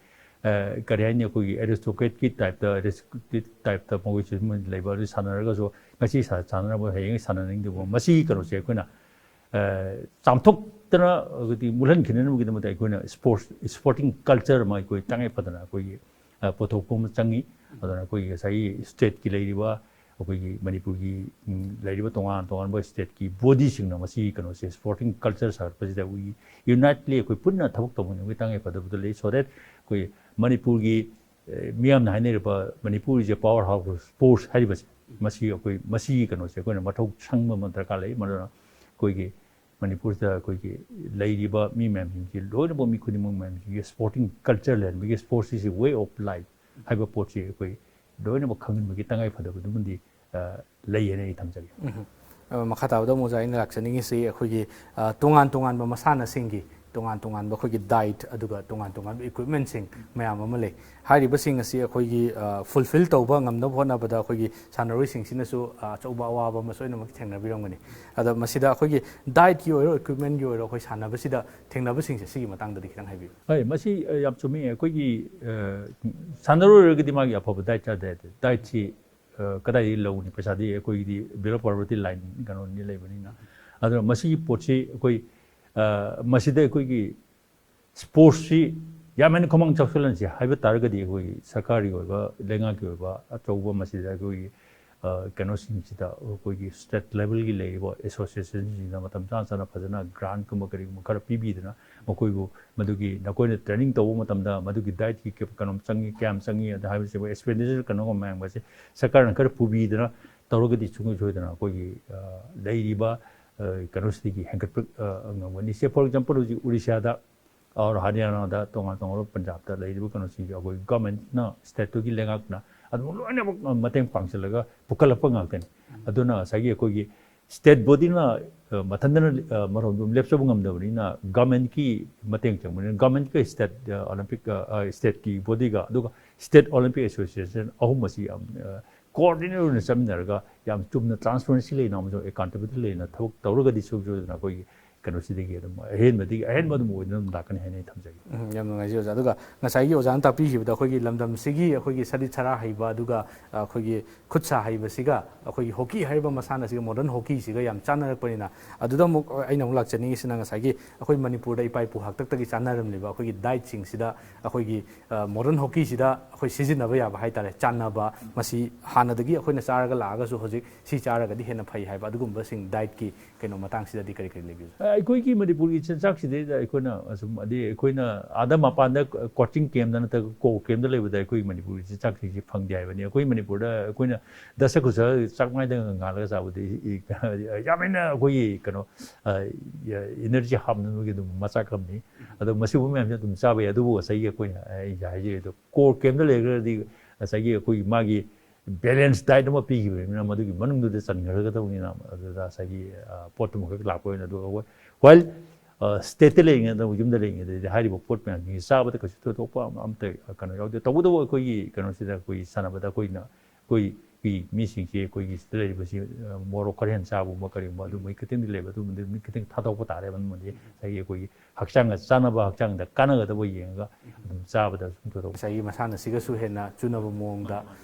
ꯀꯔꯤ ꯍꯥꯏꯅꯤ, ꯑꯩꯈꯣꯏꯒꯤ ꯑꯦꯔꯤꯁꯇꯣꯀ꯭ꯔꯦꯠꯀꯤ ꯇꯥꯏꯞꯇ, ꯑꯦꯔꯤꯁꯇꯣꯀ꯭ꯔꯦꯠ ꯇꯥꯏꯞꯇ ꯃꯈꯣꯏꯁꯨ ꯂꯩꯕ, ꯑꯗꯨ ꯁꯥꯟꯅꯔꯒꯁꯨ ꯉꯁꯤ ꯁꯥꯟꯅꯔꯕ ꯍꯌꯦꯡ ꯁꯥꯟꯅꯅꯤꯡꯗꯕ, ꯃꯁꯤꯒꯤ ꯀꯩꯅꯣꯁꯦ ꯑꯩꯈꯣꯏꯅ ꯆꯥꯝꯊꯣꯛꯇꯅ ꯍꯥꯏꯗꯤ ꯃꯨꯠꯍꯟꯈꯤꯅꯅꯕꯒꯤꯗꯃꯛꯇ ꯑꯩꯈꯣꯏꯅ ꯁ꯭ꯄꯣꯔꯠꯁ, ꯁ꯭ꯄꯣꯔꯇꯤꯡ ꯀꯜꯆꯔ ꯑꯃ ꯑꯩꯈꯣꯏ ꯇꯉꯥꯏ ꯐꯗꯅ ꯑꯩꯈꯣꯏꯒꯤ ꯄꯨꯊꯣꯛꯄ ꯑꯃ ꯆꯪꯉꯤ꯫ ꯑꯗꯨꯅ ꯑꯩꯈꯣꯏꯒꯤ ꯉꯁꯥꯏꯒꯤ ꯁ꯭ꯇꯦꯠꯀꯤ ꯂꯩꯔꯤꯕ ꯑꯩꯈꯣꯏꯒꯤ ꯃꯅꯤꯄꯨꯔꯒꯤ ꯂꯩꯔꯤꯕ ꯇꯣꯉꯥꯟ ꯇꯣꯉꯥꯟꯕ ꯁ꯭ꯇꯦꯠꯀꯤ ꯕꯣꯗꯤꯁꯤꯡꯅ ꯃꯁꯤꯒꯤ ꯀꯩꯅꯣꯁꯦ, ꯁ꯭ꯄꯣꯔꯇꯤꯡ ꯀꯜꯆꯔ ꯁꯥꯒꯠꯄꯁꯤꯗ ꯑꯩꯈꯣꯏꯒꯤ ꯌꯨꯅꯥꯏꯠꯂꯤ ꯑꯩꯈꯣꯏ ꯄꯨꯟꯅ ꯊꯕꯛ ꯇꯧꯃꯤꯟꯅꯕꯒꯤ ꯇꯉꯥꯏ ꯐꯗꯕꯗ ꯂꯩ꯫ So that ꯑꯩꯈꯣꯏ ꯃꯅꯤꯄꯨꯔꯒꯤ ꯃꯤꯌꯥꯝꯅ ꯍꯥꯏꯅꯔꯤꯕ Manipur is a power house of sports ꯍꯥꯏꯔꯤꯕꯁꯦ, ꯃꯁꯤ ꯑꯩꯈꯣꯏ ꯃꯁꯤꯒꯤ ꯀꯩꯅꯣꯁꯦ ꯑꯩꯈꯣꯏꯅ ꯃꯊꯧ ꯁꯪꯕ ꯑꯃ ꯗꯔꯀꯥꯔ ꯂꯩ꯫ ꯃꯗꯨꯅ ꯑꯩꯈꯣꯏꯒꯤ ꯃꯅꯤꯄꯨꯔꯁꯤꯗ ꯑꯩꯈꯣꯏꯒꯤ ꯂꯩꯔꯤꯕ ꯃꯤ ꯃꯌꯥꯝꯁꯤꯡꯁꯤ ꯂꯣꯏꯅꯃꯛ, ꯃꯤ ꯈꯨꯗꯤꯡꯃꯛ ꯃꯌꯥꯝꯁꯤꯡꯁꯤ ꯁ꯭ꯄꯣꯔꯇꯤꯡ ꯀꯜꯆꯔ ꯂꯩꯍꯟꯕꯒꯤ, sports is a way of life ꯍꯥꯏꯕ ꯄꯣꯠꯁꯤ ꯑꯩꯈꯣꯏ ꯂꯣꯏꯅꯃꯛ ꯈꯪꯍꯟꯕꯒꯤ ꯇꯉꯥꯏ ꯐꯗꯕꯗꯨꯃꯗꯤ ꯂꯩꯌꯦꯅ ꯑꯩ ꯊꯝꯖꯒꯦ꯫ ꯃꯈꯥ ꯇꯥꯕꯗ ꯑꯃꯨꯛ ꯑꯣꯖꯥ ꯑꯩꯅ ꯂꯥꯛꯆꯅꯤꯡꯉꯤꯁꯤ ꯑꯩꯈꯣꯏꯒꯤ ꯇꯣꯉꯥꯟ ꯇꯣꯉꯥꯟꯕ ꯃꯁꯥꯟꯅꯁꯤꯡꯒꯤ ꯇꯣꯉꯥꯟ ꯇꯣꯉꯥꯟꯕ ꯑꯩꯈꯣꯏꯒꯤ ꯗꯥꯏꯠ ꯑꯗꯨꯒ ꯇꯣꯉꯥꯟ ꯇꯣꯉꯥꯟꯕ ꯏꯀ꯭ꯋꯤꯞꯃꯦꯟꯁꯤꯡ ꯃꯌꯥꯝ ꯑꯃ ꯂꯩ꯫ ꯍꯥꯏꯔꯤꯕꯁꯤꯡ ꯑꯁꯤ ꯑꯩꯈꯣꯏꯒꯤ ꯐꯨꯜꯐꯤꯜ ꯇꯧꯕ ꯉꯝꯅꯕ ꯍꯣꯠꯅꯕꯗ ꯑꯩꯈꯣꯏꯒꯤ ꯁꯥꯟꯅꯔꯣꯏꯁꯤꯡꯁꯤꯅꯁꯨ ꯑꯆꯧꯕ ꯑꯋꯥꯕ ꯑꯃ ꯁꯣꯏꯗꯅꯃꯛꯀꯤ ꯊꯦꯡꯅꯕꯤꯔꯝꯒꯅꯤ꯫ ꯑꯗ ꯃꯁꯤꯗ ꯑꯩꯈꯣꯏꯒꯤ ꯗꯥꯏꯠꯀꯤ ꯑꯣꯏꯔꯣ ꯏꯀ꯭ꯋꯤꯞꯃꯦꯟꯒꯤ ꯑꯣꯏꯔꯣ ꯑꯩꯈꯣꯏ ꯁꯥꯟꯅꯕꯁꯤꯗ ꯊꯦꯡꯅꯕꯁꯤꯡꯁꯦ ꯁꯤꯒꯤ ꯃꯇꯥꯡꯗꯗꯤ ꯈꯤꯇꯪ ꯍꯥꯏꯕꯤꯌꯨ꯫ ꯍꯣꯏ, ꯃꯁꯤ ꯌꯥꯝ ꯆꯨꯝꯃꯤ꯫ ꯑꯩꯈꯣꯏꯒꯤ ꯁꯥꯟꯅꯔꯣꯏ ꯑꯣꯏꯔꯒꯗꯤ ꯃꯥꯒꯤ ꯑꯐꯕ ꯗꯥꯏꯠ ꯆꯥꯗ ꯌꯥꯗꯦ꯫ ꯗꯥꯏꯠꯁꯤ ꯀꯗꯥꯏꯗꯒꯤ ꯂꯧꯅꯤ? ꯄꯩꯁꯥꯗꯤ ꯑꯩꯈꯣꯏꯒꯤꯗꯤ below poverty line ꯀꯩꯅꯣꯅꯤ ꯂꯩꯕꯅꯤꯅ꯫ ꯑꯗꯨꯅ ꯃꯁꯤꯒꯤ ꯄꯣꯠꯁꯤ ꯑꯩꯈꯣꯏ ꯃꯁꯤꯗ ꯑꯩꯈꯣꯏꯒꯤ ꯁ꯭ꯄꯣꯔꯠꯁꯁꯤ ꯌꯥꯝ ꯍꯦꯟꯅ ꯈꯨꯃꯥꯡ ꯆꯥꯎꯁꯤꯜꯍꯟꯁꯤ ꯍꯥꯏꯕ ꯇꯥꯔꯒꯗꯤ ꯑꯩꯈꯣꯏꯒꯤ ꯁꯔꯀꯥꯔꯒꯤ ꯑꯣꯏꯕ, ꯂꯩꯉꯥꯛꯀꯤ ꯑꯣꯏꯕ ꯑꯆꯧꯕ ꯃꯁꯤꯗ ꯑꯩꯈꯣꯏꯒꯤ ꯀꯩꯅꯣꯁꯤꯡꯁꯤꯗ ꯑꯩꯈꯣꯏꯒꯤ ꯁ꯭ꯇꯦꯠ ꯂꯦꯚꯦꯜꯒꯤ ꯂꯩꯔꯤꯕ ꯑꯦꯁꯣꯁꯤꯌꯦꯁꯟꯁꯤꯡꯁꯤꯅ ꯃꯇꯝ ꯆꯥꯅ ꯆꯥꯅ ꯐꯖꯅ ꯒ꯭ꯔꯥꯟꯠꯀꯨꯝꯕ ꯀꯔꯤꯒꯨꯝꯕ ꯈꯔ ꯄꯤꯕꯤꯗꯅ ꯃꯈꯣꯏꯕꯨ ꯃꯗꯨꯒꯤ ꯅꯈꯣꯏꯅ ꯇ꯭ꯔꯦꯅꯤꯡ ꯇꯧꯕ ꯃꯇꯝꯗ ꯃꯗꯨꯒꯤ ꯗꯥꯏꯠꯀꯤ ꯀꯩꯅꯣ ꯆꯪꯉꯤ, ꯀꯌꯥꯝ ꯆꯪꯉꯤ ꯑꯗ ꯍꯥꯏꯕꯁꯤꯕꯨ ꯑꯦꯛꯁꯄꯦꯟꯗꯤꯆꯔ ꯀꯩꯅꯣꯒ ꯃꯌꯥꯝꯒꯁꯦ ꯁꯔꯀꯥꯔꯅ ꯈꯔ ꯄꯨꯕꯤꯗꯅ ꯇꯧꯔꯒꯗꯤ ꯁꯨꯡꯁꯣꯏ ꯁꯣꯏꯗꯅ ꯑꯩꯈꯣꯏꯒꯤ ꯂꯩꯔꯤꯕ ꯀꯩꯅꯣꯁꯤꯗꯒꯤ ꯍꯦꯟꯒꯠꯄ ꯉꯝꯒꯅꯤ꯫ ꯁꯦ, ꯐꯣꯔ ꯑꯦꯛꯖꯥꯝꯄꯜ, ꯍꯧꯖꯤꯛ ꯎꯔꯤꯁ꯭ꯌꯥꯗ ꯑꯣꯔ ꯍꯔꯤꯌꯥꯅꯥꯗ, ꯇꯣꯉꯥꯟ ꯇꯣꯉꯥꯟꯕ ꯄꯟꯖꯥꯕꯇ ꯂꯩꯔꯤꯕ ꯀꯩꯅꯣꯁꯤꯡꯁꯦ ꯑꯩꯈꯣꯏ ꯒꯚꯔꯟꯃꯦꯟꯠꯅ, ꯁ꯭ꯇꯦꯠꯇꯨꯒꯤ ꯂꯩꯉꯥꯛꯅ ꯑꯗꯨꯝ ꯂꯣꯏꯅꯃꯛ ꯃꯇꯦꯡ ꯄꯥꯡꯁꯤꯜꯂꯒ ꯄꯨꯈꯠꯂꯛꯄ ꯉꯥꯛꯇꯅꯤ꯫ ꯑꯗꯨꯅ ꯉꯁꯥꯏꯒꯤ ꯑꯩꯈꯣꯏꯒꯤ ꯁ꯭ꯇꯦꯠ ꯕꯣꯗꯤꯅ ꯃꯊꯟꯇꯅ ꯃꯔꯣꯝꯗꯣ ꯂꯦꯞꯆꯕ ꯉꯝꯗꯕꯅꯤꯅ ꯒꯃꯦꯟꯀꯤ ꯃꯇꯦꯡ ꯆꯪꯕꯅꯤꯅ ꯒꯃꯦꯟꯀ ꯁ꯭ꯇꯦꯠ ꯑꯣꯂꯦꯝꯄꯤꯛ ꯁ꯭ꯇꯦꯠꯀꯤ ꯕꯣꯗꯤꯒ ꯑꯗꯨꯒ ꯁ꯭ꯇꯦꯠ ꯑꯣꯂꯦꯝꯄꯤꯛ ꯑꯦꯁꯣꯁꯤꯌꯦꯁꯟ ꯑꯍꯨꯝ ꯑꯁꯤ ꯌꯥꯝ ꯀꯣꯑꯣꯔꯗꯤꯅꯦꯠ ꯑꯣꯏꯅ ꯆꯠꯃꯤꯟꯅꯔꯒ ꯌꯥꯝ ꯆꯨꯝꯅ ꯇ꯭ꯔꯥꯟꯁꯄꯔꯦꯟꯁꯤ ꯂꯩꯅ ꯑꯃꯁꯨꯡ ꯑꯦꯀꯥꯎꯟꯇꯦꯕꯤꯂꯤꯇꯤ ꯂꯩꯅ ꯊꯕꯛ ꯇꯧꯔꯒꯗꯤ ꯁꯣꯏꯗꯅ ꯑꯩꯈꯣꯏꯒꯤ ꯀꯩꯅꯣꯁꯤꯗꯒꯤ ꯑꯗꯨꯝ ꯑꯍꯦꯟꯕꯗꯒꯤ ꯑꯍꯦꯟꯕ ꯑꯗꯨꯝ ꯑꯣꯏꯗꯨꯅ ꯑꯗꯨꯝ ꯂꯥꯛꯀꯅꯤ ꯍꯥꯏꯅ ꯑꯩ ꯊꯝꯖꯒꯦ꯫ ꯎꯝ, ꯌꯥꯝ ꯅꯨꯡꯉꯥꯏꯖꯩ ꯑꯣꯖꯥ꯫ ꯑꯗꯨꯒ ꯉꯁꯥꯏꯒꯤ ꯑꯣꯖꯥꯅ ꯇꯥꯛꯄꯤꯈꯤꯕꯗ ꯑꯩꯈꯣꯏꯒꯤ ꯂꯝꯗꯝꯁꯤꯒꯤ ꯑꯩꯈꯣꯏꯒꯤ ꯁꯔꯤꯠ ꯁꯔꯥ ꯍꯩꯕ ꯑꯗꯨꯒ ꯑꯩꯈꯣꯏꯒꯤ ꯈꯨꯠ ꯁꯥ ꯍꯩꯕꯁꯤꯒ ꯑꯩꯈꯣꯏꯒꯤ ꯍꯣꯀꯤ ꯍꯥꯏꯔꯤꯕ ꯃꯁꯥꯟꯅꯁꯤꯒ ꯃꯣꯗꯔꯟ ꯍꯣꯀꯤꯁꯤꯒ ꯌꯥꯝ ꯆꯥꯟꯅꯔꯛꯄꯅꯤꯅ ꯑꯗꯨꯗ ꯑꯃꯨꯛ ꯑꯩꯅ ꯑꯃꯨꯛ ꯂꯥꯛꯆꯅꯤꯡꯉꯤꯁꯤꯅ ꯉꯁꯥꯏꯒꯤ ꯑꯩꯈꯣꯏ ꯃꯅꯤꯄꯨꯔꯗ ꯏꯄꯥ ꯏꯄꯨ ꯍꯥꯛꯇꯛꯇꯒꯤ ꯆꯥꯟꯅꯔꯝꯂꯤꯕ ꯑꯩꯈꯣꯏꯒꯤ ꯗꯥꯏꯠꯁꯤꯡꯁꯤꯗ ꯑꯩꯈꯣꯏꯒꯤ ꯃꯣꯗꯔꯟ ꯍꯣꯀꯤꯁꯤꯗ ꯑꯩꯈꯣꯏ ꯁꯤꯖꯤꯟꯅꯕ ꯌꯥꯕ ꯍꯥꯏꯇꯥꯔꯦ, ꯆꯥꯟꯅꯕ, ꯃꯁꯤ ꯍꯥꯟꯅꯗꯒꯤ ꯑꯩꯈꯣꯏꯅ ꯆꯥꯔꯒ ꯂꯥꯛꯑꯒꯁꯨ ꯍꯧꯖꯤꯛ ꯁꯤ ꯆꯥꯔꯒꯗꯤ ꯍꯦꯟꯅ ꯐꯩ ꯍꯥꯏꯕ ꯑꯗꯨꯒꯨꯝꯕꯁꯤꯡ ꯗꯥꯏꯠꯀꯤ ꯀꯩꯅꯣ ꯃꯇꯥꯡꯁꯤꯗꯗꯤ ꯀꯔꯤ ꯀꯔꯤ ꯂꯩꯕꯤꯕ? ꯑꯩꯈꯣꯏꯒꯤ ꯃꯅꯤꯄꯨꯔꯒꯤ ꯆꯤꯟꯖꯥꯛꯁꯤꯗꯩꯗ ꯑꯩꯈꯣꯏꯅ ꯑꯁꯨꯝ ꯑꯗꯩ ꯑꯩꯈꯣꯏꯅ ꯑꯥꯗ ꯃꯄꯥꯟꯗ ꯀꯣꯆꯤꯡ ꯀꯦꯝꯗ ꯅꯠꯇ꯭ꯔꯒ ꯀꯣ ꯀꯦꯝꯗ ꯂꯩꯕꯗ ꯑꯩꯈꯣꯏꯒꯤ ꯃꯅꯤꯄꯨꯔꯒꯤ ꯆꯤꯟꯖꯥꯛꯁꯤꯡꯁꯤ ꯐꯪꯗꯦ ꯍꯥꯏꯕꯅꯤ꯫ ꯑꯩꯈꯣꯏ ꯃꯅꯤꯄꯨꯔꯗ ꯑꯩꯈꯣꯏꯅ ꯗꯁ ꯈꯨꯁ ꯆꯥꯛ ꯃꯥꯏꯗ ꯉꯥꯜꯂꯒ ꯆꯥꯕꯗꯤ ꯌꯥꯝ ꯍꯦꯟꯅ ꯑꯩꯈꯣꯏꯒꯤ ꯀꯩꯅꯣ ꯏꯅꯔꯖꯤ ꯍꯥꯞꯅꯕꯒꯤ ꯑꯗꯨꯝ ꯃꯆꯥꯛ ꯑꯃꯅꯤ꯫ ꯑꯗꯣ ꯃꯁꯤꯒꯨꯝꯕ ꯃꯌꯥꯝꯁꯦ ꯑꯗꯨꯝ ꯆꯥꯕ ꯌꯥꯏ꯫ ꯑꯗꯨꯕꯨ ꯉꯁꯥꯏꯒꯤ ꯑꯩꯈꯣꯏꯅ ꯑꯩ ꯍꯥꯏꯖꯔꯤꯗꯣ ꯀꯣ ꯀꯦꯝꯗ ꯂꯩꯔꯒꯗꯤ ꯉꯁꯥꯏꯒꯤ ꯑꯩꯈꯣꯏꯒꯤ ꯃꯥꯒꯤ ꯕꯦꯂꯦꯟꯁ ꯗꯥꯏꯠ ꯑꯃ ꯄꯤꯈꯤꯕꯅꯤꯅ ꯃꯗꯨꯒꯤ ꯃꯅꯨꯡꯗꯨꯗ ꯆꯟꯈ꯭ꯔꯒꯗꯧꯅꯤꯅ ꯑꯗꯨꯗ ꯉꯁꯥꯏꯒꯤ ꯄꯣꯠꯇꯨꯃꯈꯛ ꯂꯥꯛꯄ ꯑꯣꯏꯅ ꯑꯗꯨꯒ ꯑꯩꯈꯣꯏ ꯋꯥꯏꯜ ꯁ꯭ꯇꯦꯠꯇ ꯂꯩꯔꯤꯉꯩꯗ ꯌꯨꯝꯗ ꯂꯩꯔꯤꯉꯩꯗꯗꯤ ꯍꯥꯏꯔꯤꯕ ꯄꯣꯠ ꯃꯌꯥꯝꯁꯤꯡꯁꯤ ꯆꯥꯕꯗ ꯀꯩꯁꯨ ꯊꯣꯏꯗꯣꯛꯄ ꯑꯝꯇ ꯀꯩꯅꯣ ꯌꯥꯎꯗꯦ꯫ ꯇꯧꯕꯇꯕꯨ ꯑꯩꯈꯣꯏꯒꯤ ꯀꯩꯅꯣꯁꯤꯗ ꯑꯩꯈꯣꯏꯒꯤ ꯁꯥꯟꯅꯕꯗ ꯑꯩꯈꯣꯏꯅ ꯑꯩꯈꯣꯏꯒꯤ ꯃꯤꯁꯤꯡꯁꯤ ꯑꯩꯈꯣꯏꯒꯤ ꯁꯤꯗ ꯂꯩꯔꯤꯕꯁꯤ ꯃꯣꯔꯣꯛ ꯈꯔ ꯍꯦꯟꯅ ꯆꯥꯕꯒꯨꯝꯕ ꯀꯔꯤꯒꯨꯝꯕ ꯑꯗꯨꯝꯕꯒꯤ ꯈꯤꯇꯪꯗꯤ ꯂꯩꯕ ꯑꯗꯨꯝꯕꯗꯤ ꯈꯤꯇꯪ ꯊꯥꯗꯣꯛꯄ ꯇꯥꯔꯦ꯫ ꯑꯗꯨꯝꯕꯗꯤ ꯉꯁꯥꯏꯒꯤ ꯑꯩꯈꯣꯏꯒꯤ ꯍꯛꯆꯥꯡꯒ ꯆꯥꯟꯅꯕ ꯍꯛꯆꯥꯡꯗ ꯀꯥꯟꯅꯒꯗꯕ ꯌꯦꯡꯉꯒ ꯑꯗꯨꯝ ꯆꯥꯕꯗ ꯁꯨꯝ ꯊꯣꯏꯗꯣꯛꯄ ꯉꯁꯥꯏꯒꯤ ꯃꯁꯥꯟꯅꯁꯤꯒꯁꯨ ꯍꯦꯟꯅ ꯆꯨꯅꯕ ꯃꯑꯣꯡꯗ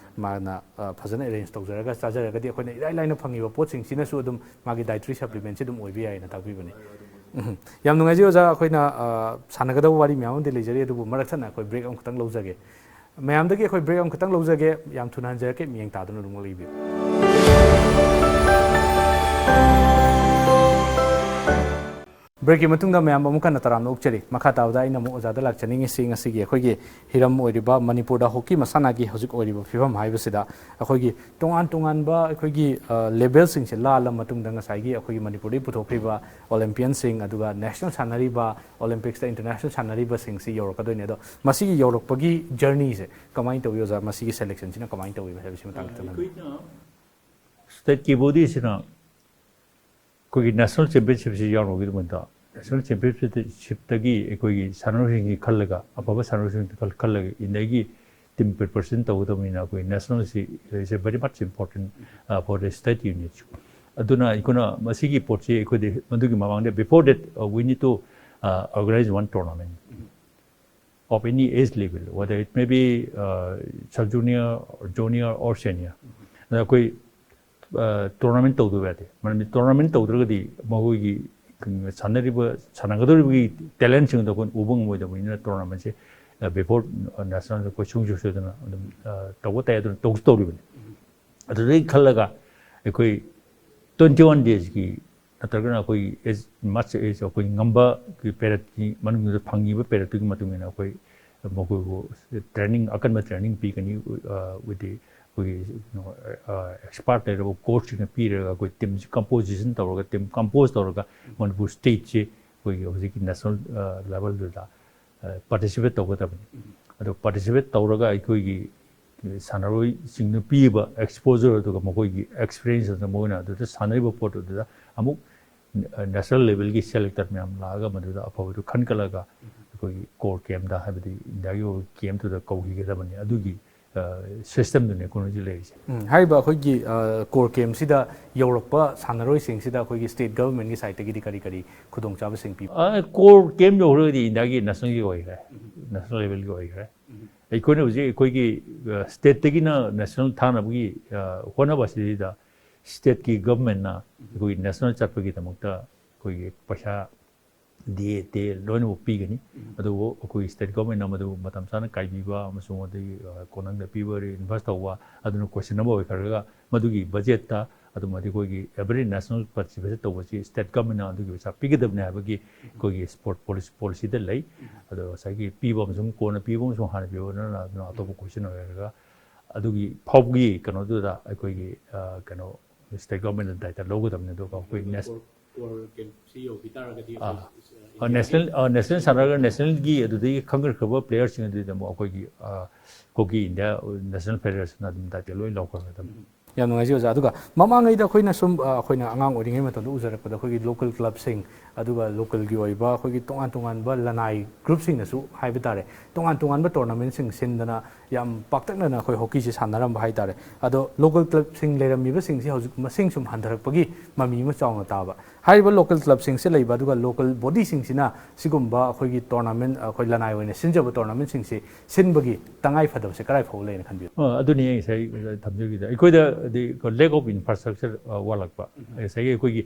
ꯃꯥꯅ ꯐꯖꯅ ꯑꯦꯔꯦꯟꯖ ꯇꯧꯖꯔꯒ ꯆꯥꯖꯔꯒꯗꯤ ꯑꯩꯈꯣꯏꯅ ꯏꯔꯥꯏ ꯂꯥꯏꯅ ꯐꯪꯉꯤꯕ ꯄꯣꯠꯁꯤꯡꯁꯤꯅꯁꯨ ꯑꯗꯨꯝ ꯃꯥꯒꯤ ꯗꯥꯏꯇ꯭ꯔꯤ ꯁꯄ꯭ꯂꯤꯃꯦꯟꯁꯤ ꯑꯗꯨꯝ ꯑꯣꯏꯕ ꯌꯥꯏꯅ ꯇꯥꯛꯄꯤꯕꯅꯤ꯫ ꯎꯝ, ꯌꯥꯝ ꯅꯨꯡꯉꯥꯏꯖꯩ ꯑꯣꯖꯥ꯫ ꯑꯩꯈꯣꯏꯅ ꯁꯥꯟꯅꯒꯗꯕ ꯋꯥꯔꯤ ꯃꯌꯥꯝ ꯑꯃꯗꯤ ꯂꯩꯖꯔꯤ, ꯑꯗꯨꯕꯨ ꯃꯔꯛ ꯊꯠꯅ ꯑꯩꯈꯣꯏ ꯕ꯭ꯔꯦꯛ ꯑꯃꯈꯛꯇꯪ ꯂꯧꯖꯒꯦ꯫ ꯃꯌꯥꯝꯗꯒꯤ ꯑꯩꯈꯣꯏ ꯕ꯭ꯔꯦꯛ ꯑꯃꯈꯛꯇꯪ ꯂꯧꯖꯒꯦ꯫ ꯌꯥꯝ ꯊꯨꯅ ꯍꯟꯖꯔꯛꯀꯦ, ꯃꯤꯠꯌꯦꯡ ꯇꯥꯗꯨꯅ ꯑꯗꯨꯝ ꯂꯩꯕꯤꯌꯨ꯫ ꯕ꯭ꯔꯦꯛꯀꯤ ꯃꯇꯨꯡꯗ ꯃꯌꯥꯝ ꯑꯃꯨꯛ ꯍꯟꯅ ꯇꯔꯥꯝꯅ ꯑꯣꯛꯆꯔꯤ꯫ ꯃꯈꯥ ꯇꯥꯕꯗ ꯑꯩꯅ ꯑꯃꯨꯛ ꯑꯣꯖꯥꯗ ꯂꯥꯛꯆꯅꯤꯡꯉꯤꯁꯤ ꯉꯁꯤꯒꯤ ꯑꯩꯈꯣꯏꯒꯤ ꯍꯤꯔꯝ ꯑꯣꯏꯔꯤꯕ ꯃꯅꯤꯄꯨꯔꯗ ꯍꯣꯀꯤ ꯃꯁꯥꯟꯅꯒꯤ ꯍꯧꯖꯤꯛ ꯑꯣꯏꯔꯤꯕ ꯐꯤꯕꯝ ꯍꯥꯏꯕꯁꯤꯗ ꯑꯩꯈꯣꯏꯒꯤ ꯇꯣꯉꯥꯟ ꯇꯣꯉꯥꯟꯕ ꯑꯩꯈꯣꯏꯒꯤ ꯂꯦꯕꯦꯜꯁꯤꯡꯁꯦ ꯂꯥꯜꯂ ꯃꯇꯨꯡꯗ ꯉꯁꯥꯏꯒꯤ ꯑꯩꯈꯣꯏꯒꯤ ꯃꯅꯤꯄꯨꯔꯗꯒꯤ ꯄꯨꯊꯣꯛꯈ꯭ꯔꯤꯕ ꯑꯣꯂꯦꯝꯄꯤꯌꯟꯁꯤꯡ ꯑꯗꯨꯒ ꯅꯦꯁꯅꯦꯜ ꯁꯥꯟꯅꯔꯤꯕ ꯑꯣꯂꯦꯝꯄꯤꯛꯁꯇ ꯏꯟꯇꯔꯅꯦꯁꯅꯦꯜ ꯁꯥꯟꯅꯔꯤꯕꯁꯤꯡꯁꯤ ꯌꯧꯔꯛꯀꯗꯣꯏꯅꯦ꯫ ꯑꯗꯣ ꯃꯁꯤꯒꯤ ꯌꯧꯔꯛꯄꯒꯤ ꯖꯔꯅꯤꯁꯦ ꯀꯃꯥꯏꯅ ꯇꯧꯏ ꯑꯣꯖꯥ? ꯃꯁꯤꯒꯤ ꯁꯦꯂꯦꯛꯁꯟꯁꯤꯅ ꯀꯃꯥꯏꯅ ꯇꯧꯏ ꯍꯥꯏꯕꯁꯤ ꯃꯇꯥꯡ ꯈꯤꯇꯪ ꯍꯥꯏꯕꯤꯌꯨ꯫ ꯁ꯭ꯇꯦꯠꯀꯤ ꯕꯣꯗꯤꯁꯤꯅ ꯑꯩꯈꯣꯏꯒꯤ ꯅꯦꯁꯅꯦꯜ ꯆꯦꯝꯄꯤꯌꯟꯁꯤꯞꯁꯤ ꯌꯥꯎꯔꯨꯕꯒꯤꯗꯃꯛꯇ ꯅꯦꯁꯅꯦꯜ ꯆꯦꯝꯄꯤꯌꯟꯁꯤꯞꯇꯒꯤ ꯑꯩꯈꯣꯏꯒꯤ ꯁꯥꯟꯅꯔꯣꯏꯁꯤꯡꯒꯤ ꯈꯜꯂꯒ, ꯑꯐꯕ ꯁꯥꯟꯅꯔꯣꯏꯁꯤꯡ ꯈꯜ- ꯈꯜꯂꯒ ꯏꯟꯗꯤꯌꯥꯒꯤ ꯇꯤꯝ ꯄ꯭ꯔꯤꯄꯦꯔꯦꯁꯟ ꯇꯧꯒꯗꯕꯅꯤꯅ, ꯑꯩꯈꯣꯏ ꯅꯦꯁꯅꯦꯜꯁꯤ is a very much important for the state unit. ꯑꯗꯨꯅ ꯑꯩꯈꯣꯏꯅ ꯃꯁꯤꯒꯤ ꯄꯣꯠꯁꯤ ꯑꯩꯈꯣꯏꯗꯤ ꯃꯗꯨꯒꯤ ꯃꯃꯥꯡꯗ, before that, we need to organize one tournament of any age level, whether it may be sub junior, junior or senior. ꯑꯗ ꯑꯩꯈꯣꯏ ꯇꯣꯔꯅꯥꯃꯦꯟ ꯇꯧꯗꯕ ꯌꯥꯗꯦ꯫ ꯃꯔꯝꯗꯤ ꯇꯣꯔꯅꯥꯃꯦꯟ ꯇꯧꯗ꯭ꯔꯒꯗꯤ ꯃꯈꯣꯏꯒꯤ ꯁꯥꯟꯅꯔꯤꯕ, ꯁꯥꯟꯅꯒꯗꯧꯔꯤꯕꯒꯤ ꯇꯦꯂꯦꯟꯁꯤꯡꯗꯣ ꯑꯩꯈꯣꯏꯅ ꯎꯕ ꯉꯝꯃꯣꯏꯗꯕꯅꯤꯅ, ꯇꯣꯔꯅꯥꯃꯦꯟꯁꯦ before national ꯑꯩꯈꯣꯏ ꯁꯨꯡꯁꯣꯏ ꯁꯣꯏꯗꯅ ꯑꯗꯨꯝ ꯇꯧꯕ ꯇꯥꯏ꯫ ꯑꯗꯨꯅ ꯇꯧꯁꯨ ꯇꯧꯔꯤꯕꯅꯤ꯫ ꯑꯗꯨꯗꯒꯤ ꯈꯜꯂꯒ ꯑꯩꯈꯣꯏ twenty one daysꯀꯤ ꯅꯠꯇ꯭ꯔꯒꯅ ꯑꯩꯈꯣꯏꯒꯤ age, much age, ꯑꯩꯈꯣꯏ ꯉꯝꯕ ꯄꯦꯔꯠꯀꯤ ꯃꯅꯨꯡꯗ ꯐꯪꯉꯤꯕ ꯄꯦꯔꯠꯇꯨꯒꯤ ꯃꯇꯨꯡ ꯏꯟꯅ ꯑꯩꯈꯣꯏ ꯃꯈꯣꯏꯕꯨ ꯇ꯭ꯔꯦꯅꯤꯡ, ꯑꯀꯟꯕ ꯇ꯭ꯔꯦꯅꯤꯡ ꯄꯤꯒꯅꯤ꯫ ꯋꯤꯗꯤ ꯑꯩꯈꯣꯏꯒꯤ ꯑꯦꯛꯁꯄꯥꯔꯠ ꯂꯩꯔꯕ ꯀꯣꯆꯁꯤꯡꯅ ꯄꯤꯔꯒ ꯑꯩꯈꯣꯏ ꯇꯤꯝꯁꯤ ꯀꯝꯄꯣꯖꯤꯁꯟ ꯇꯧꯔꯒ, ꯇꯤꯝ ꯀꯝꯄꯣꯖ ꯇꯧꯔꯒ ꯃꯅꯤꯄꯨꯔ ꯁ꯭ꯇꯦꯠꯁꯤ ꯑꯩꯈꯣꯏꯒꯤ ꯍꯧꯖꯤꯛꯀꯤ ꯅꯦꯁꯅꯦꯜ ꯂꯦꯚꯦꯜꯗꯨꯗ ꯄꯥꯔꯇꯤꯁꯤꯄꯦꯠ ꯇꯧꯒꯗꯕꯅꯤ꯫ ꯑꯗꯣ ꯄꯥꯔꯇꯤꯁꯤꯄꯦꯠ ꯇꯧꯔꯒ ꯑꯩꯈꯣꯏꯒꯤ ꯁꯥꯟꯅꯔꯣꯏꯁꯤꯡꯗꯨ ꯄꯤꯕ ꯑꯦꯛꯁꯄꯣꯖꯔ, ꯑꯗꯨꯒ ꯃꯈꯣꯏꯒꯤ ꯑꯦꯛꯁꯄꯤꯔꯤꯌꯦꯟꯁ ꯑꯗꯨꯅ ꯃꯈꯣꯏꯅ ꯑꯗꯨꯗ ꯁꯥꯟꯅꯔꯤꯕ ꯄꯣꯠ ꯑꯗꯨꯗ ꯑꯃꯨꯛ ꯅꯦꯁꯅꯦꯜ ꯂꯦꯚꯦꯜꯒꯤ ꯁꯦꯂꯦꯛꯇꯔ ꯃꯌꯥꯝ ꯂꯥꯛꯑꯒ ꯃꯗꯨꯗ ꯑꯐꯕꯗꯨ ꯈꯟꯒꯠꯂꯒ ꯑꯩꯈꯣꯏꯒꯤ ꯀꯣꯔ ꯀꯦꯝꯗ, ꯍꯥꯏꯕꯗꯤ ꯏꯟꯗꯤꯌꯥꯒꯤ ꯑꯣꯏꯕ ꯀꯦꯝꯗꯨꯗ ꯀꯧꯈꯤꯒꯗꯕꯅꯤ꯫ ꯑꯗꯨꯒꯤ ꯁꯤꯁꯇꯦꯝꯗꯨꯅꯤ ꯑꯩꯈꯣꯏꯅ ꯍꯧꯖꯤꯛ ꯂꯩꯔꯤꯁꯦ꯫ ꯎꯝ, ꯍꯥꯏꯔꯤꯕ ꯑꯩꯈꯣꯏꯒꯤ ꯀꯣꯔ ꯀꯦꯝꯁꯤꯗ ꯌꯧꯔꯛꯄ ꯁꯥꯟꯅꯔꯣꯏꯁꯤꯡꯁꯤꯗ ꯑꯩꯈꯣꯏꯒꯤ ꯁ꯭ꯇꯦꯠ ꯒꯚꯔꯟꯃꯦꯟꯒꯤ ꯁꯥꯏꯠꯇꯒꯤꯗꯤ ꯀꯔꯤ ꯀꯔꯤ ꯈꯨꯗꯣꯡꯆꯥꯕꯁꯤꯡ ꯄꯤꯕ? ꯀꯣꯔ ꯀꯦꯝ ꯌꯧꯈ꯭ꯔꯒꯗꯤ ꯏꯟꯗꯤꯌꯥꯒꯤ ꯅꯦꯁꯅꯦꯜꯒꯤ ꯑꯣꯏꯈ꯭ꯔꯦ, ꯅꯦꯁꯅꯦꯜ ꯂꯦꯚꯦꯜꯒꯤ ꯑꯣꯏꯈ꯭ꯔꯦ꯫ ꯑꯩꯈꯣꯏꯅ ꯍꯧꯖꯤꯛ ꯑꯩꯈꯣꯏꯒꯤ ꯁ꯭ꯇꯦꯠꯇꯒꯤꯅ ꯅꯦꯁꯅꯦꯜ ꯊꯥꯅꯕꯒꯤ ꯍꯣꯠꯅꯕ ꯑꯁꯤꯗꯩꯗ ꯁ꯭ꯇꯦꯠꯀꯤ ꯒꯚꯔꯟꯃꯦꯟꯅ ꯑꯩꯈꯣꯏꯒꯤ ꯅꯦꯁꯅꯦꯜ ꯆꯠꯄꯒꯤꯗꯃꯛꯇ ꯑꯩꯈꯣꯏꯒꯤ ꯄꯩꯁꯥ ꯗꯤ ꯑꯦ ꯇꯦ ꯂꯣꯏꯅꯃꯛ ꯄꯤꯒꯅꯤ꯫ ꯑꯗꯨꯕꯨ ꯑꯩꯈꯣꯏꯒꯤ ꯁ꯭ꯇꯦꯠ ꯒꯚꯔꯟꯃꯦꯟꯅ ꯃꯗꯨ ꯃꯇꯝ ꯆꯥꯅ ꯀꯥꯏꯕꯤꯕ ꯑꯃꯁꯨꯡ ꯑꯗꯒꯤ ꯈꯨꯡꯒꯪꯗ ꯄꯤꯕ ꯔꯤꯏꯟꯚꯔꯁ ꯇꯧꯕ ꯑꯗꯨꯅ ꯀꯣꯏꯁꯟꯅꯕꯜ ꯑꯣꯏꯈ꯭ꯔꯒ ꯃꯗꯨꯒꯤ ꯕꯖꯦꯠꯇ ꯑꯗꯨꯝ ꯑꯩꯈꯣꯏꯒꯤ ꯑꯦꯚ꯭ꯔꯤ ꯅꯦꯁꯅꯦꯜ ꯄꯥꯔꯇꯤꯁꯤꯄꯦꯠ ꯇꯧꯕꯁꯤ ꯁ꯭ꯇꯦꯠ ꯒꯚꯔꯟꯃꯦꯟꯅ ꯑꯗꯨꯒꯤ ꯄꯩꯁꯥ ꯄꯤꯒꯗꯕꯅꯤ ꯍꯥꯏꯕꯒꯤ ꯑꯩꯈꯣꯏꯒꯤ ꯁ꯭ꯄꯣꯔꯠ ꯄꯣꯂꯤꯁꯤꯗ ꯂꯩ꯫ ꯑꯗꯣ ꯉꯁꯥꯏꯒꯤ ꯄꯤꯕ ꯑꯃꯁꯨꯡ ꯀꯣꯟꯅ ꯄꯤꯕ ꯑꯃꯁꯨꯡ ꯍꯥꯟꯅ ꯄꯤꯕ ꯑꯗꯨꯅ ꯑꯗꯨꯅ ꯑꯇꯣꯞꯄ ꯀꯣꯏꯁꯟ ꯑꯣꯏꯔꯒ ꯑꯗꯨꯒꯤ ꯐꯥꯎꯕꯒꯤ ꯀꯩꯅꯣꯗꯨꯗ ꯑꯩꯈꯣꯏꯒꯤ ꯀꯩꯅꯣ ꯁ꯭ꯇꯦꯠ ꯒꯚꯔꯟꯃꯦꯟꯅ ꯗꯥꯏꯇ ꯂꯧꯒꯗꯕꯅꯤ꯫ ꯑꯗꯨꯒ ꯑꯩꯈꯣꯏ ꯅꯦꯁ- ꯀꯣꯔ ꯀꯦꯝꯁꯤ ꯌꯧꯈꯤ ꯇꯥꯔꯒꯗꯤ ꯑꯥ꯫ ꯑ, ꯅꯦꯁꯅꯦꯜ ꯑ, ꯅꯦꯁꯅꯦꯜ ꯁꯥꯟꯅꯔꯒ ꯅꯦꯁꯅꯦꯜꯒꯤ ꯑꯗꯨꯗꯒꯤ ꯈꯟꯒꯠꯈ꯭ꯔꯕ ꯄ꯭ꯂꯦꯌꯔꯁꯤꯡ ꯑꯗꯨꯗꯤ ꯑꯃꯨꯛ ꯑꯩꯈꯣꯏꯒꯤ ꯑ, ꯀꯨꯀꯤ ꯏꯟꯗꯤꯌꯥ ꯅꯦꯁꯅꯦꯜ ꯐꯦꯗꯔꯦꯁꯟꯅ ꯑꯗꯨꯝ ꯗꯥꯏꯇ ꯂꯣꯏ ꯂꯧꯈ꯭ꯔꯒꯗꯕꯅꯤ꯫ ꯌꯥꯝ ꯅꯨꯡꯉꯥꯏꯖꯩ ꯑꯣꯖꯥ꯫ ꯑꯗꯨꯒ ꯃꯃꯥꯡꯉꯩꯗ ꯑꯩꯈꯣꯏꯅ ꯁꯨꯝ, ꯑ, ꯑꯩꯈꯣꯏꯅ ꯑꯉꯥꯡ ꯑꯣꯏꯔꯤꯉꯩ ꯃꯇꯝꯗ ꯎꯖꯔꯛꯄꯗ, ꯑꯩꯈꯣꯏꯒꯤ ꯂꯣꯀꯦꯜ ꯀ꯭ꯂꯕꯁꯤꯡ, ꯑꯗꯨꯒ ꯂꯣꯀꯦꯜꯒꯤ ꯑꯣꯏꯕ ꯑꯩꯈꯣꯏꯒꯤ ꯇꯣꯉꯥꯟ ꯇꯣꯉꯥꯟꯕ ꯂꯅꯥꯏ ꯒ꯭ꯔꯨꯞꯁꯤꯡꯅꯁꯨ ꯍꯥꯏꯕ ꯇꯥꯔꯦ, ꯇꯣꯉꯥꯟ ꯇꯣꯉꯥꯟꯕ ꯇꯣꯔꯅꯥꯃꯦꯟꯁꯤꯡ ꯁꯤꯟꯗꯅ ꯌꯥꯝ ꯄꯥꯛꯇꯛꯅꯅ ꯑꯩꯈꯣꯏ ꯍꯣꯀꯤꯁꯦ ꯁꯥꯟꯅꯔꯝꯕ ꯍꯥꯏ ꯇꯥꯔꯦ꯫ ꯑꯗꯣ ꯂꯣꯀꯦꯜ ꯀ꯭ꯂꯕꯁꯤꯡ ꯂꯩꯔꯝꯃꯤꯕꯁꯤꯡꯁꯤ ꯍꯧꯖꯤꯛ ꯃꯁꯤꯡ ꯁꯨꯝ ꯍꯟꯊꯔꯛꯄꯒꯤ ꯃꯃꯤ ꯑꯃ ꯆꯥꯎꯅ ꯇꯥꯕ꯫ ꯍꯥꯏꯔꯤꯕ ꯂꯣꯀꯦꯜ ꯀ꯭ꯂꯕꯁꯤꯡꯁꯦ ꯂꯩꯕ, ꯑꯗꯨꯒ ꯂꯣꯀꯦꯜ ꯕꯣꯗꯤꯁꯤꯡꯁꯤꯅ ꯁꯤꯒꯨꯝꯕ ꯑꯩꯈꯣꯏꯒꯤ ꯇꯣꯔꯅꯥꯃꯦꯟ, ꯑꯩꯈꯣꯏ ꯂꯅꯥꯏ ꯑꯣꯏꯅ ꯁꯤꯟꯖꯕ ꯇꯣꯔꯅꯥꯃꯦꯟꯁꯤꯡꯁꯤ ꯁꯤꯟꯕꯒꯤ ꯇꯉꯥꯏ ꯐꯗꯕꯁꯦ ꯀꯗꯥꯏ ꯐꯥꯎꯕ ꯂꯩꯅ ꯈꯟꯕꯤꯕ? ꯑ, ꯑꯗꯨꯅꯤ ꯑꯩ ꯉꯁꯥꯏ ꯊꯝꯖꯈꯤꯗ꯫ ꯑꯩꯈꯣꯏꯗ ꯍꯥꯏꯗꯤ lack of infrastructure, ꯑ, ꯋꯥꯠꯂꯛꯄ꯫ ꯉꯁꯥꯏꯒꯤ ꯑꯩꯈꯣꯏꯒꯤ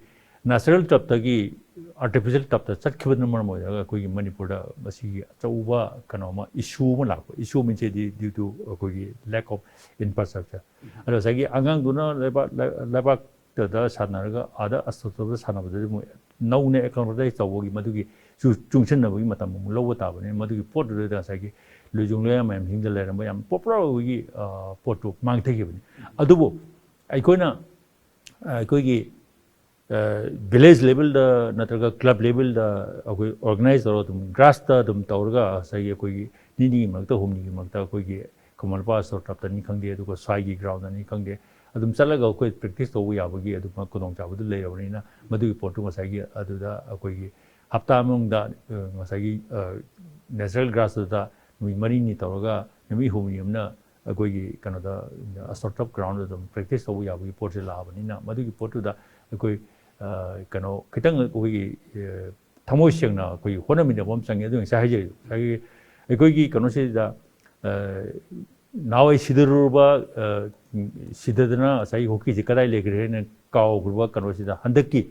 natural turfꯇꯒꯤ artificial turfꯇ ꯆꯠꯈꯤꯕꯗꯨꯅ ꯃꯔꯝ ꯑꯣꯏꯔꯒ ꯑꯩꯈꯣꯏꯒꯤ ꯃꯅꯤꯄꯨꯔꯗ ꯃꯁꯤꯒꯤ ꯑꯆꯧꯕ ꯀꯩꯅꯣ ꯑꯃ, issue ꯑꯃ ꯂꯥꯛꯄ꯫ Issue ꯑꯃꯁꯦ due to ꯑꯩꯈꯣꯏꯒꯤ lack of infrastructure꯫ ꯑꯗꯣ ꯉꯁꯥꯏꯒꯤ ꯑꯉꯥꯡꯗꯨꯅ ꯂꯩꯕꯥꯛ, ꯂꯩꯕꯥꯛꯇꯨꯗ ꯁꯥꯟꯅꯔꯒ ꯑꯥꯗ ꯑꯁꯇ꯭ꯔꯣꯇꯣꯞꯇ ꯁꯥꯟꯅꯕꯗꯗꯤ ꯃꯣꯏ ꯅꯧꯅ ꯑꯦꯀꯥꯎꯟꯗ ꯇꯧꯕꯒꯤ ꯃꯗꯨꯒꯤ ꯆꯨ-, ꯆꯨꯡꯁꯤꯟꯅꯕꯒꯤ ꯃꯇꯝ ꯑꯃꯨꯛ ꯂꯧꯕ ꯇꯥꯕꯅꯤ꯫ ꯃꯗꯨꯒꯤ ꯄꯣꯠꯇꯨꯗ ꯉꯁꯥꯏꯒꯤ ꯂꯣꯏꯖꯣꯡ ꯂꯣꯌꯥ ꯃꯌꯥꯝꯁꯤꯡꯗ ꯂꯩꯔꯝꯕ ꯌꯥꯝ popular ꯑꯣꯏꯕꯒꯤ, ꯑ, ꯄꯣꯠꯇꯨ ꯃꯥꯡꯊꯈꯤꯕꯅꯤ꯫ ꯑꯗꯨꯕꯨ ꯑꯩꯈꯣꯏꯅ, ꯑ, ꯑꯩꯈꯣꯏꯒꯤ, ꯑ, village levelꯗ ꯅꯠꯇ꯭ꯔꯒ club levelꯗ ꯑꯩꯈꯣꯏ organize ꯇꯧꯔꯒ ꯑꯗꯨꯝ grassꯇ ꯑꯗꯨꯝ ꯇꯧꯔꯒ ꯉꯁꯥꯏꯒꯤ ꯑꯩꯈꯣꯏꯒꯤ ꯅꯤꯅꯤꯒꯤ ꯃꯔꯛꯇ, ꯍꯨꯝꯅꯤꯒꯤ ꯃꯔꯛꯇ ꯑꯩꯈꯣꯏꯒꯤ ꯈꯨꯃꯟ ꯂꯝꯄꯥꯛ ꯑꯁꯇ꯭ꯔꯣ ꯇꯔꯐꯇꯅꯤ ꯈꯪꯗꯦ, ꯑꯗꯨꯒ ꯁ꯭ꯋꯥꯏꯒꯤ groundꯅꯤ ꯈꯪꯗꯦ, ꯑꯗꯨꯝ ꯆꯠꯂꯒ ꯑꯩꯈꯣꯏ practice ꯇꯧꯕ ꯌꯥꯕꯒꯤ ꯑꯗꯨꯝꯕ ꯈꯨꯗꯣꯡꯆꯥꯕꯗꯨ ꯂꯩꯔꯕꯅꯤꯅ, ꯃꯗꯨꯒꯤ ꯄꯣꯠꯇꯨ ꯉꯁꯥꯏꯒꯤ ꯑꯗꯨꯗ ꯑꯩꯈꯣꯏꯒꯤ ꯍꯞꯇꯥ ꯃꯅꯨꯡꯗ, ꯑ, ꯉꯁꯥꯏꯒꯤ, ꯑ, natural grassꯇꯨꯗ ꯅꯨꯃꯤꯠ ꯃꯔꯤꯅꯤ ꯇꯧꯔꯒ ꯅꯨꯃꯤꯠ ꯍꯨꯝꯅꯤ ꯑꯃꯅ ꯑꯩꯈꯣꯏꯒꯤ ꯀꯩꯅꯣꯗ, ꯑꯁꯇ꯭ꯔꯣ ꯇꯔꯐ groundꯗ ꯑꯗꯨꯝ practice ꯇꯧꯕ ꯌꯥꯕꯒꯤ ꯄꯣꯠꯁꯤ ꯂꯥꯛꯑꯕꯅꯤꯅ, ꯃꯗꯨꯒꯤ ꯄꯣꯠꯇꯨꯗ ꯑꯩꯈꯣꯏ, ꯑ, ꯀꯩꯅꯣ ꯈꯤꯇꯪ ꯑꯩꯈꯣꯏꯒꯤ, ꯑ, ꯊꯃꯣꯏ ꯁꯦꯡꯅ ꯑꯩꯈꯣꯏ ꯍꯣꯠꯅꯃꯤꯟꯅꯕ ꯑꯃ ꯆꯪꯉꯤ꯫ ꯑꯗꯨ ꯉꯁꯥꯏ ꯍꯥꯏꯖꯔꯤꯗꯣ, ꯉꯁꯥꯏꯒꯤ ꯑꯩꯈꯣꯏꯒꯤ ꯀꯩꯅꯣꯁꯤꯗ, ꯑ, ꯅꯍꯥꯟꯋꯥꯏ ꯁꯤꯗꯔꯨꯔꯕ, ꯑ, ꯁꯤꯗꯗꯅ ꯉꯁꯥꯏꯒꯤ ꯍꯣꯀꯤꯁꯤ ꯀꯗꯥꯏ ꯂꯩꯈ꯭ꯔꯦ ꯍꯥꯏꯅ ꯀꯥꯎꯈ꯭ꯔꯕ ꯀꯩꯅꯣꯁꯤꯗ, ꯍꯟꯗꯛꯀꯤ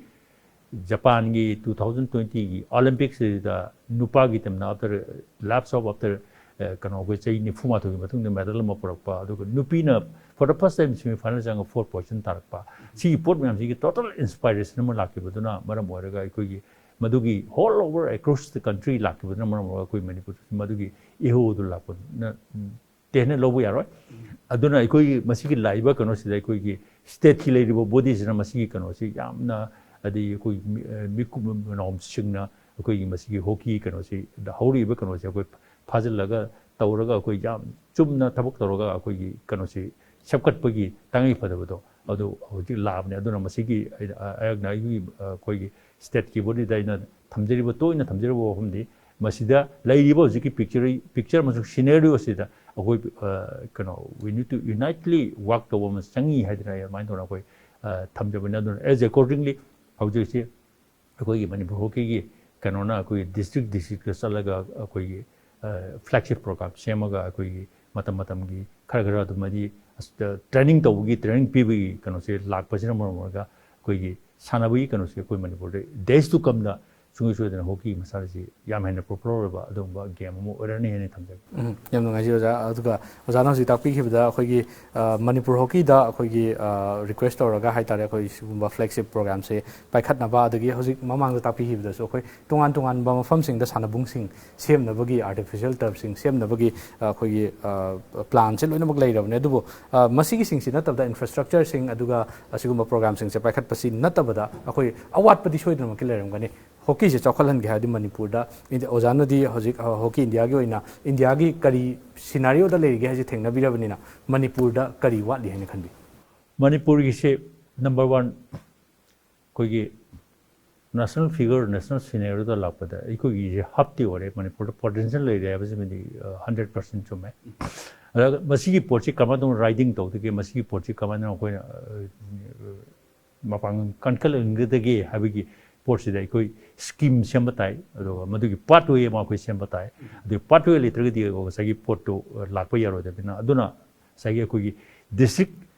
ꯖꯄꯥꯟꯒꯤ two thousand twentyꯒꯤ Olympicsꯁꯤꯗ ꯅꯨꯄꯥꯒꯤ teamꯅ after lapse of after, ꯑ, ꯀꯩꯅꯣ, ꯑꯩꯈꯣꯏ ꯆꯍꯤ ꯅꯤꯐꯨ ꯃꯥꯊꯣꯏꯒꯤ ꯃꯇꯨꯡꯗ medal ꯑꯃ ꯄꯨꯔꯛꯄ, ꯑꯗꯨꯒ ꯅꯨꯄꯤꯅ for the first time semi final ꯆꯪꯉꯒ fourth position ꯇꯥꯔꯛꯄ, ꯁꯤꯒꯤ ꯄꯣꯠ ꯃꯌꯥꯝꯁꯤꯒꯤ total inspiration ꯑꯃ ꯂꯥꯛꯈꯤꯕꯗꯨꯅ ꯃꯔꯝ ꯑꯣꯏꯔꯒ ꯑꯩꯈꯣꯏꯒꯤ ꯃꯗꯨꯒꯤ all over across the country ꯂꯥꯛꯈꯤꯕꯗꯨꯅ ꯃꯔꯝ ꯑꯣꯏꯔꯒ ꯑꯩꯈꯣꯏ ꯃꯅꯤꯄꯨꯔꯗꯁꯨ ꯃꯗꯨꯒꯤ ꯏꯍꯧ ꯑꯗꯨ ꯂꯥꯛꯄꯅ, ꯎꯝ, ꯇꯦꯟꯅ ꯂꯧꯕ ꯌꯥꯔꯣꯏ꯫ ꯑꯗꯨꯅ ꯑꯩꯈꯣꯏꯒꯤ ꯃꯁꯤꯒꯤ ꯂꯥꯛꯏꯕ ꯀꯩꯅꯣꯁꯤꯗ ꯑꯩꯈꯣꯏꯒꯤ stateꯀꯤ ꯂꯩꯔꯤꯕ bodyꯁꯤꯅ ꯃꯁꯤꯒꯤ ꯀꯩꯅꯣꯁꯤ ꯌꯥꯝꯅ, ꯍꯥꯏꯗꯤ ꯑꯩꯈꯣꯏ ꯃꯤ-, ꯑ, ꯃꯤꯀꯨꯞ ꯃꯤꯅꯥꯎꯁꯤꯡꯅ ꯑꯩꯈꯣꯏꯒꯤ ꯃꯁꯤꯒꯤ ꯍꯣꯀꯤ ꯀꯩꯅꯣꯁꯤ, ꯍꯧꯔꯛꯏꯕ ꯀꯩꯅꯣꯁꯤ ꯑꯩꯈꯣꯏ ꯐꯥꯖꯤꯜꯂꯒ ꯇꯧꯔꯒ ꯑꯩꯈꯣꯏ ꯌꯥꯝ ꯆꯨꯝꯅ ꯊꯕꯛ ꯇꯧꯔꯒ ꯑꯩꯈꯣꯏꯒꯤ ꯀꯩꯅꯣꯁꯤ ꯁꯦꯝꯒꯠꯄꯒꯤ ꯇꯉꯥꯏ ꯐꯗꯕꯗꯣ ꯑꯗꯨ ꯍꯧꯖꯤꯛ ꯂꯥꯛꯑꯕꯅꯤ꯫ ꯑꯗꯨꯅ ꯃꯁꯤꯒꯤ ꯑꯩꯅ, ꯑ, ꯑꯩꯍꯥꯛꯅ ꯑꯩꯒꯤ, ꯑ, ꯑꯩꯈꯣꯏꯒꯤ ꯁ꯭ꯇꯦꯠꯀꯤ ꯕꯣꯗꯤꯗ ꯑꯩꯅ ꯊꯝꯖꯔꯤꯕ, ꯇꯣꯏꯅ ꯊꯝꯖꯔꯤꯕ ꯋꯥꯐꯝꯗꯤ ꯃꯁꯤꯗ ꯂꯩꯔꯤꯕ ꯍꯧꯖꯤꯛꯀꯤ ꯄꯤꯛꯆꯔ, ꯄꯤꯛꯆꯔ ꯑꯃꯁꯨꯡ ꯁꯤꯅꯦꯔꯤꯑꯣꯁꯤꯗ ꯑꯩꯈꯣꯏ, ꯑ, ꯀꯩꯅꯣ, we need to unitedly work ꯇꯧꯕ ꯑꯃ ꯆꯪꯉꯤ ꯍꯥꯏꯗꯅ ꯑꯩ ꯑꯗꯨꯃꯥꯏꯅ ꯇꯧꯅ ꯑꯩꯈꯣꯏ, ꯑ, ꯊꯝꯖꯕꯅꯤ꯫ ꯑꯗꯨꯅ as accordingly ꯍꯧꯖꯤꯛꯁꯤ ꯑꯩꯈꯣꯏꯒꯤ ꯃꯅꯤꯄꯨꯔ ꯍꯣꯀꯤꯒꯤ ꯀꯩꯅꯣꯅ ꯑꯩꯈꯣꯏꯒꯤ ꯗꯤꯁꯇ꯭ꯔꯤꯛ ꯗꯤꯁꯇ꯭ꯔꯤꯛꯇ ꯆꯠꯂꯒ ꯑꯩꯈꯣꯏꯒꯤ, ꯑ, ꯐ꯭ꯂꯦꯒꯁꯤꯞ ꯄ꯭ꯔꯣꯒ꯭ꯔꯥꯝ ꯁꯦꯝꯃꯒ ꯑꯩꯈꯣꯏꯒꯤ ꯃꯇꯝ ꯃꯇꯝꯒꯤ ꯈꯔ ꯈꯔ ꯑꯗꯨꯝ ꯍꯥꯏꯗꯤ ꯑꯁ, ꯇ꯭ꯔꯦꯅꯤꯡ ꯇꯧꯕꯒꯤ, ꯇ꯭ꯔꯦꯅꯤꯡ ꯄꯤꯕꯒꯤ ꯀꯩꯅꯣꯁꯦ ꯂꯥꯛꯄꯁꯤꯅ ꯃꯔꯝ ꯑꯣꯏꯔꯒ ꯑꯩꯈꯣꯏꯒꯤ ꯁꯥꯟꯅꯕꯒꯤ ꯀꯩꯅꯣꯁꯦ ꯑꯩꯈꯣꯏ ꯃꯅꯤꯄꯨꯔꯗ days to comeꯗ ꯁꯨꯡꯁꯣꯏ ꯁꯣꯏꯗꯅ ꯍꯣꯀꯤ ꯃꯁꯥꯟꯅꯁꯤ ꯌꯥꯝ ꯍꯦꯟꯅ popular ꯑꯣꯏꯕ ꯑꯗꯨꯒꯨꯝꯕ ꯒꯦꯝ ꯑꯃ ꯑꯣꯏꯔꯅꯤ ꯍꯥꯏꯅ ꯊꯝꯖꯒꯦ꯫ ꯎꯝ, ꯌꯥꯝ ꯅꯨꯡꯉꯥꯏꯖꯩ ꯑꯣꯖꯥ꯫ ꯑꯗꯨꯒ ꯑꯣꯖꯥꯅ ꯍꯧꯖꯤꯛ ꯇꯥꯛꯄꯤꯈꯤꯕꯗ ꯑꯩꯈꯣꯏꯒꯤ, ꯑ, ꯃꯅꯤꯄꯨꯔ ꯍꯣꯀꯤꯗ ꯑꯩꯈꯣꯏꯒꯤ, ꯑ, ꯔꯤꯀ꯭ꯋꯦꯁ ꯇꯧꯔꯒ ꯍꯥꯏꯇꯥꯔꯦ, ꯑꯩꯈꯣꯏ ꯁꯤꯒꯨꯝꯕ ꯐ꯭ꯂꯦꯒꯁꯤꯞ ꯄ꯭ꯔꯣꯒ꯭ꯔꯥꯝꯁꯦ ꯄꯥꯏꯈꯠꯅꯕ, ꯑꯗꯒꯤ ꯍꯧꯖꯤꯛ ꯃꯃꯥꯡꯗ ꯇꯥꯛꯄꯤꯈꯤꯕꯗꯁꯨ ꯑꯩꯈꯣꯏ ꯇꯣꯉꯥꯟ ꯇꯣꯉꯥꯟꯕ ꯃꯐꯝꯁꯤꯡꯗ ꯁꯥꯟꯅꯕꯨꯡꯁꯤꯡ ꯁꯦꯝꯅꯕꯒꯤ, ꯑꯥꯔꯇꯤꯐꯤꯁꯤꯌꯦꯜ ꯇꯔꯐꯁꯤꯡ ꯁꯦꯝꯅꯕꯒꯤ, ꯑ, ꯑꯩꯈꯣꯏꯒꯤ, ꯑ, ꯄ꯭ꯂꯥꯟꯁꯦ ꯂꯣꯏꯅꯃꯛ ꯂꯩꯔꯕꯅꯦ꯫ ꯑꯗꯨꯕꯨ, ꯑ, ꯃꯁꯤꯒꯤꯁꯤꯡꯁꯤ ꯅꯠꯇꯕꯗ ꯏꯟꯐ꯭ꯔꯥꯁ꯭ꯇ꯭ꯔꯛꯆꯔꯁꯤꯡ ꯑꯗꯨꯒ ꯑꯁꯤꯒꯨꯝꯕ ꯄ꯭ꯔꯣꯒ꯭ꯔꯥꯝꯁꯤꯡꯁꯦ ꯄꯥꯏꯈꯠꯄꯁꯤ ꯅꯠꯇꯕꯗ ꯑꯩꯈꯣꯏ ꯑꯋꯥꯠꯄꯗꯤ ꯁꯣꯏꯗꯅꯃꯛꯀꯤ ꯂꯩꯔꯝꯒꯅꯤ꯫ ꯍꯣꯀꯤꯁꯦ ꯆꯥꯎꯈꯠꯍꯟꯒꯦ ꯍꯥꯏꯔꯗꯤ ꯃꯅꯤꯄꯨꯔꯗ, ꯏꯟꯗꯤ-, ꯑꯣꯖꯥꯅꯗꯤ ꯍꯧꯖꯤꯛ, ꯑ, ꯍꯣꯀꯤ ꯏꯟꯗꯤꯌꯥꯒꯤ ꯑꯣꯏꯅ ꯏꯟꯗꯤꯌꯥꯒꯤ ꯀꯔꯤ ꯁꯤꯅꯥꯔꯤꯑꯣꯗ ꯂꯩꯔꯤꯒꯦ ꯍꯥꯏꯁꯦ ꯊꯦꯡꯅꯕꯤꯔꯕꯅꯤꯅ ꯃꯅꯤꯄꯨꯔꯗ ꯀꯔꯤ ꯋꯥꯠꯂꯤ ꯍꯥꯏꯅ ꯈꯟꯕꯤ? ꯃꯅꯤꯄꯨꯔꯒꯤꯁꯦ number one ꯑꯩꯈꯣꯏꯒꯤ ꯅꯦꯁꯅꯦꯜ ꯐꯤꯒꯔ, ꯅꯦꯁꯅꯦꯜ ꯁꯤꯅꯦꯔꯤꯑꯣꯗ ꯂꯥꯛꯄꯗ ꯑꯩꯈꯣꯏꯒꯤꯁꯦ ꯍꯕꯇꯤ ꯑꯣꯏꯔꯦ, ꯃꯅꯤꯄꯨꯔꯗ ꯄꯣꯇꯦꯟꯁꯤꯌꯦꯜ ꯂꯩꯔꯦ ꯍꯥꯏꯕꯁꯤꯃꯗꯤ, ꯑ, ꯍꯟꯗ꯭ꯔꯦꯠ ꯄꯥꯔꯁꯦꯟ ꯆꯨꯝꯃꯦ꯫ ꯑꯗꯨꯒ ꯃꯁꯤꯒꯤ ꯄꯣꯠꯁꯤ ꯀꯃꯥꯏꯅ ꯇꯧꯅ ꯔꯥꯏꯗꯤꯡ ꯇꯧꯗꯒꯦ, ꯃꯁꯤꯒꯤ ꯄꯣꯠꯁꯤ ꯀꯃꯥꯏꯅ ꯑꯩꯈꯣꯏꯅ, ꯑ, ꯃꯄꯥꯡꯒꯜ ꯀꯟꯈꯠꯍꯟꯒꯗꯒꯦ ꯍꯥꯏꯕꯒꯤ ꯄꯣꯠꯁꯤꯗ ꯑꯩꯈꯣꯏ ꯁ꯭ꯀꯤꯝ ꯁꯦꯝꯕ ꯇꯥꯏ, ꯑꯗꯨꯒ ꯃꯗꯨꯒꯤ ꯄꯥꯊꯋꯦ ꯑꯃ ꯑꯩꯈꯣꯏ ꯁꯦꯝꯕ ꯇꯥꯏ꯫ ꯑꯗꯨ ꯄꯥꯊꯋꯦ ꯂꯩꯇ꯭ꯔꯒꯗꯤ ꯉꯁꯥꯏꯒꯤ ꯄꯣꯠꯇꯨ ꯂꯥꯛꯄ ꯌꯥꯔꯣꯏꯗꯕꯅꯤꯅ, ꯑꯗꯨꯅ ꯉꯁꯥꯏꯒꯤ ꯑꯩꯈꯣꯏꯒꯤ ꯗꯤꯁꯇ꯭ꯔꯤꯛ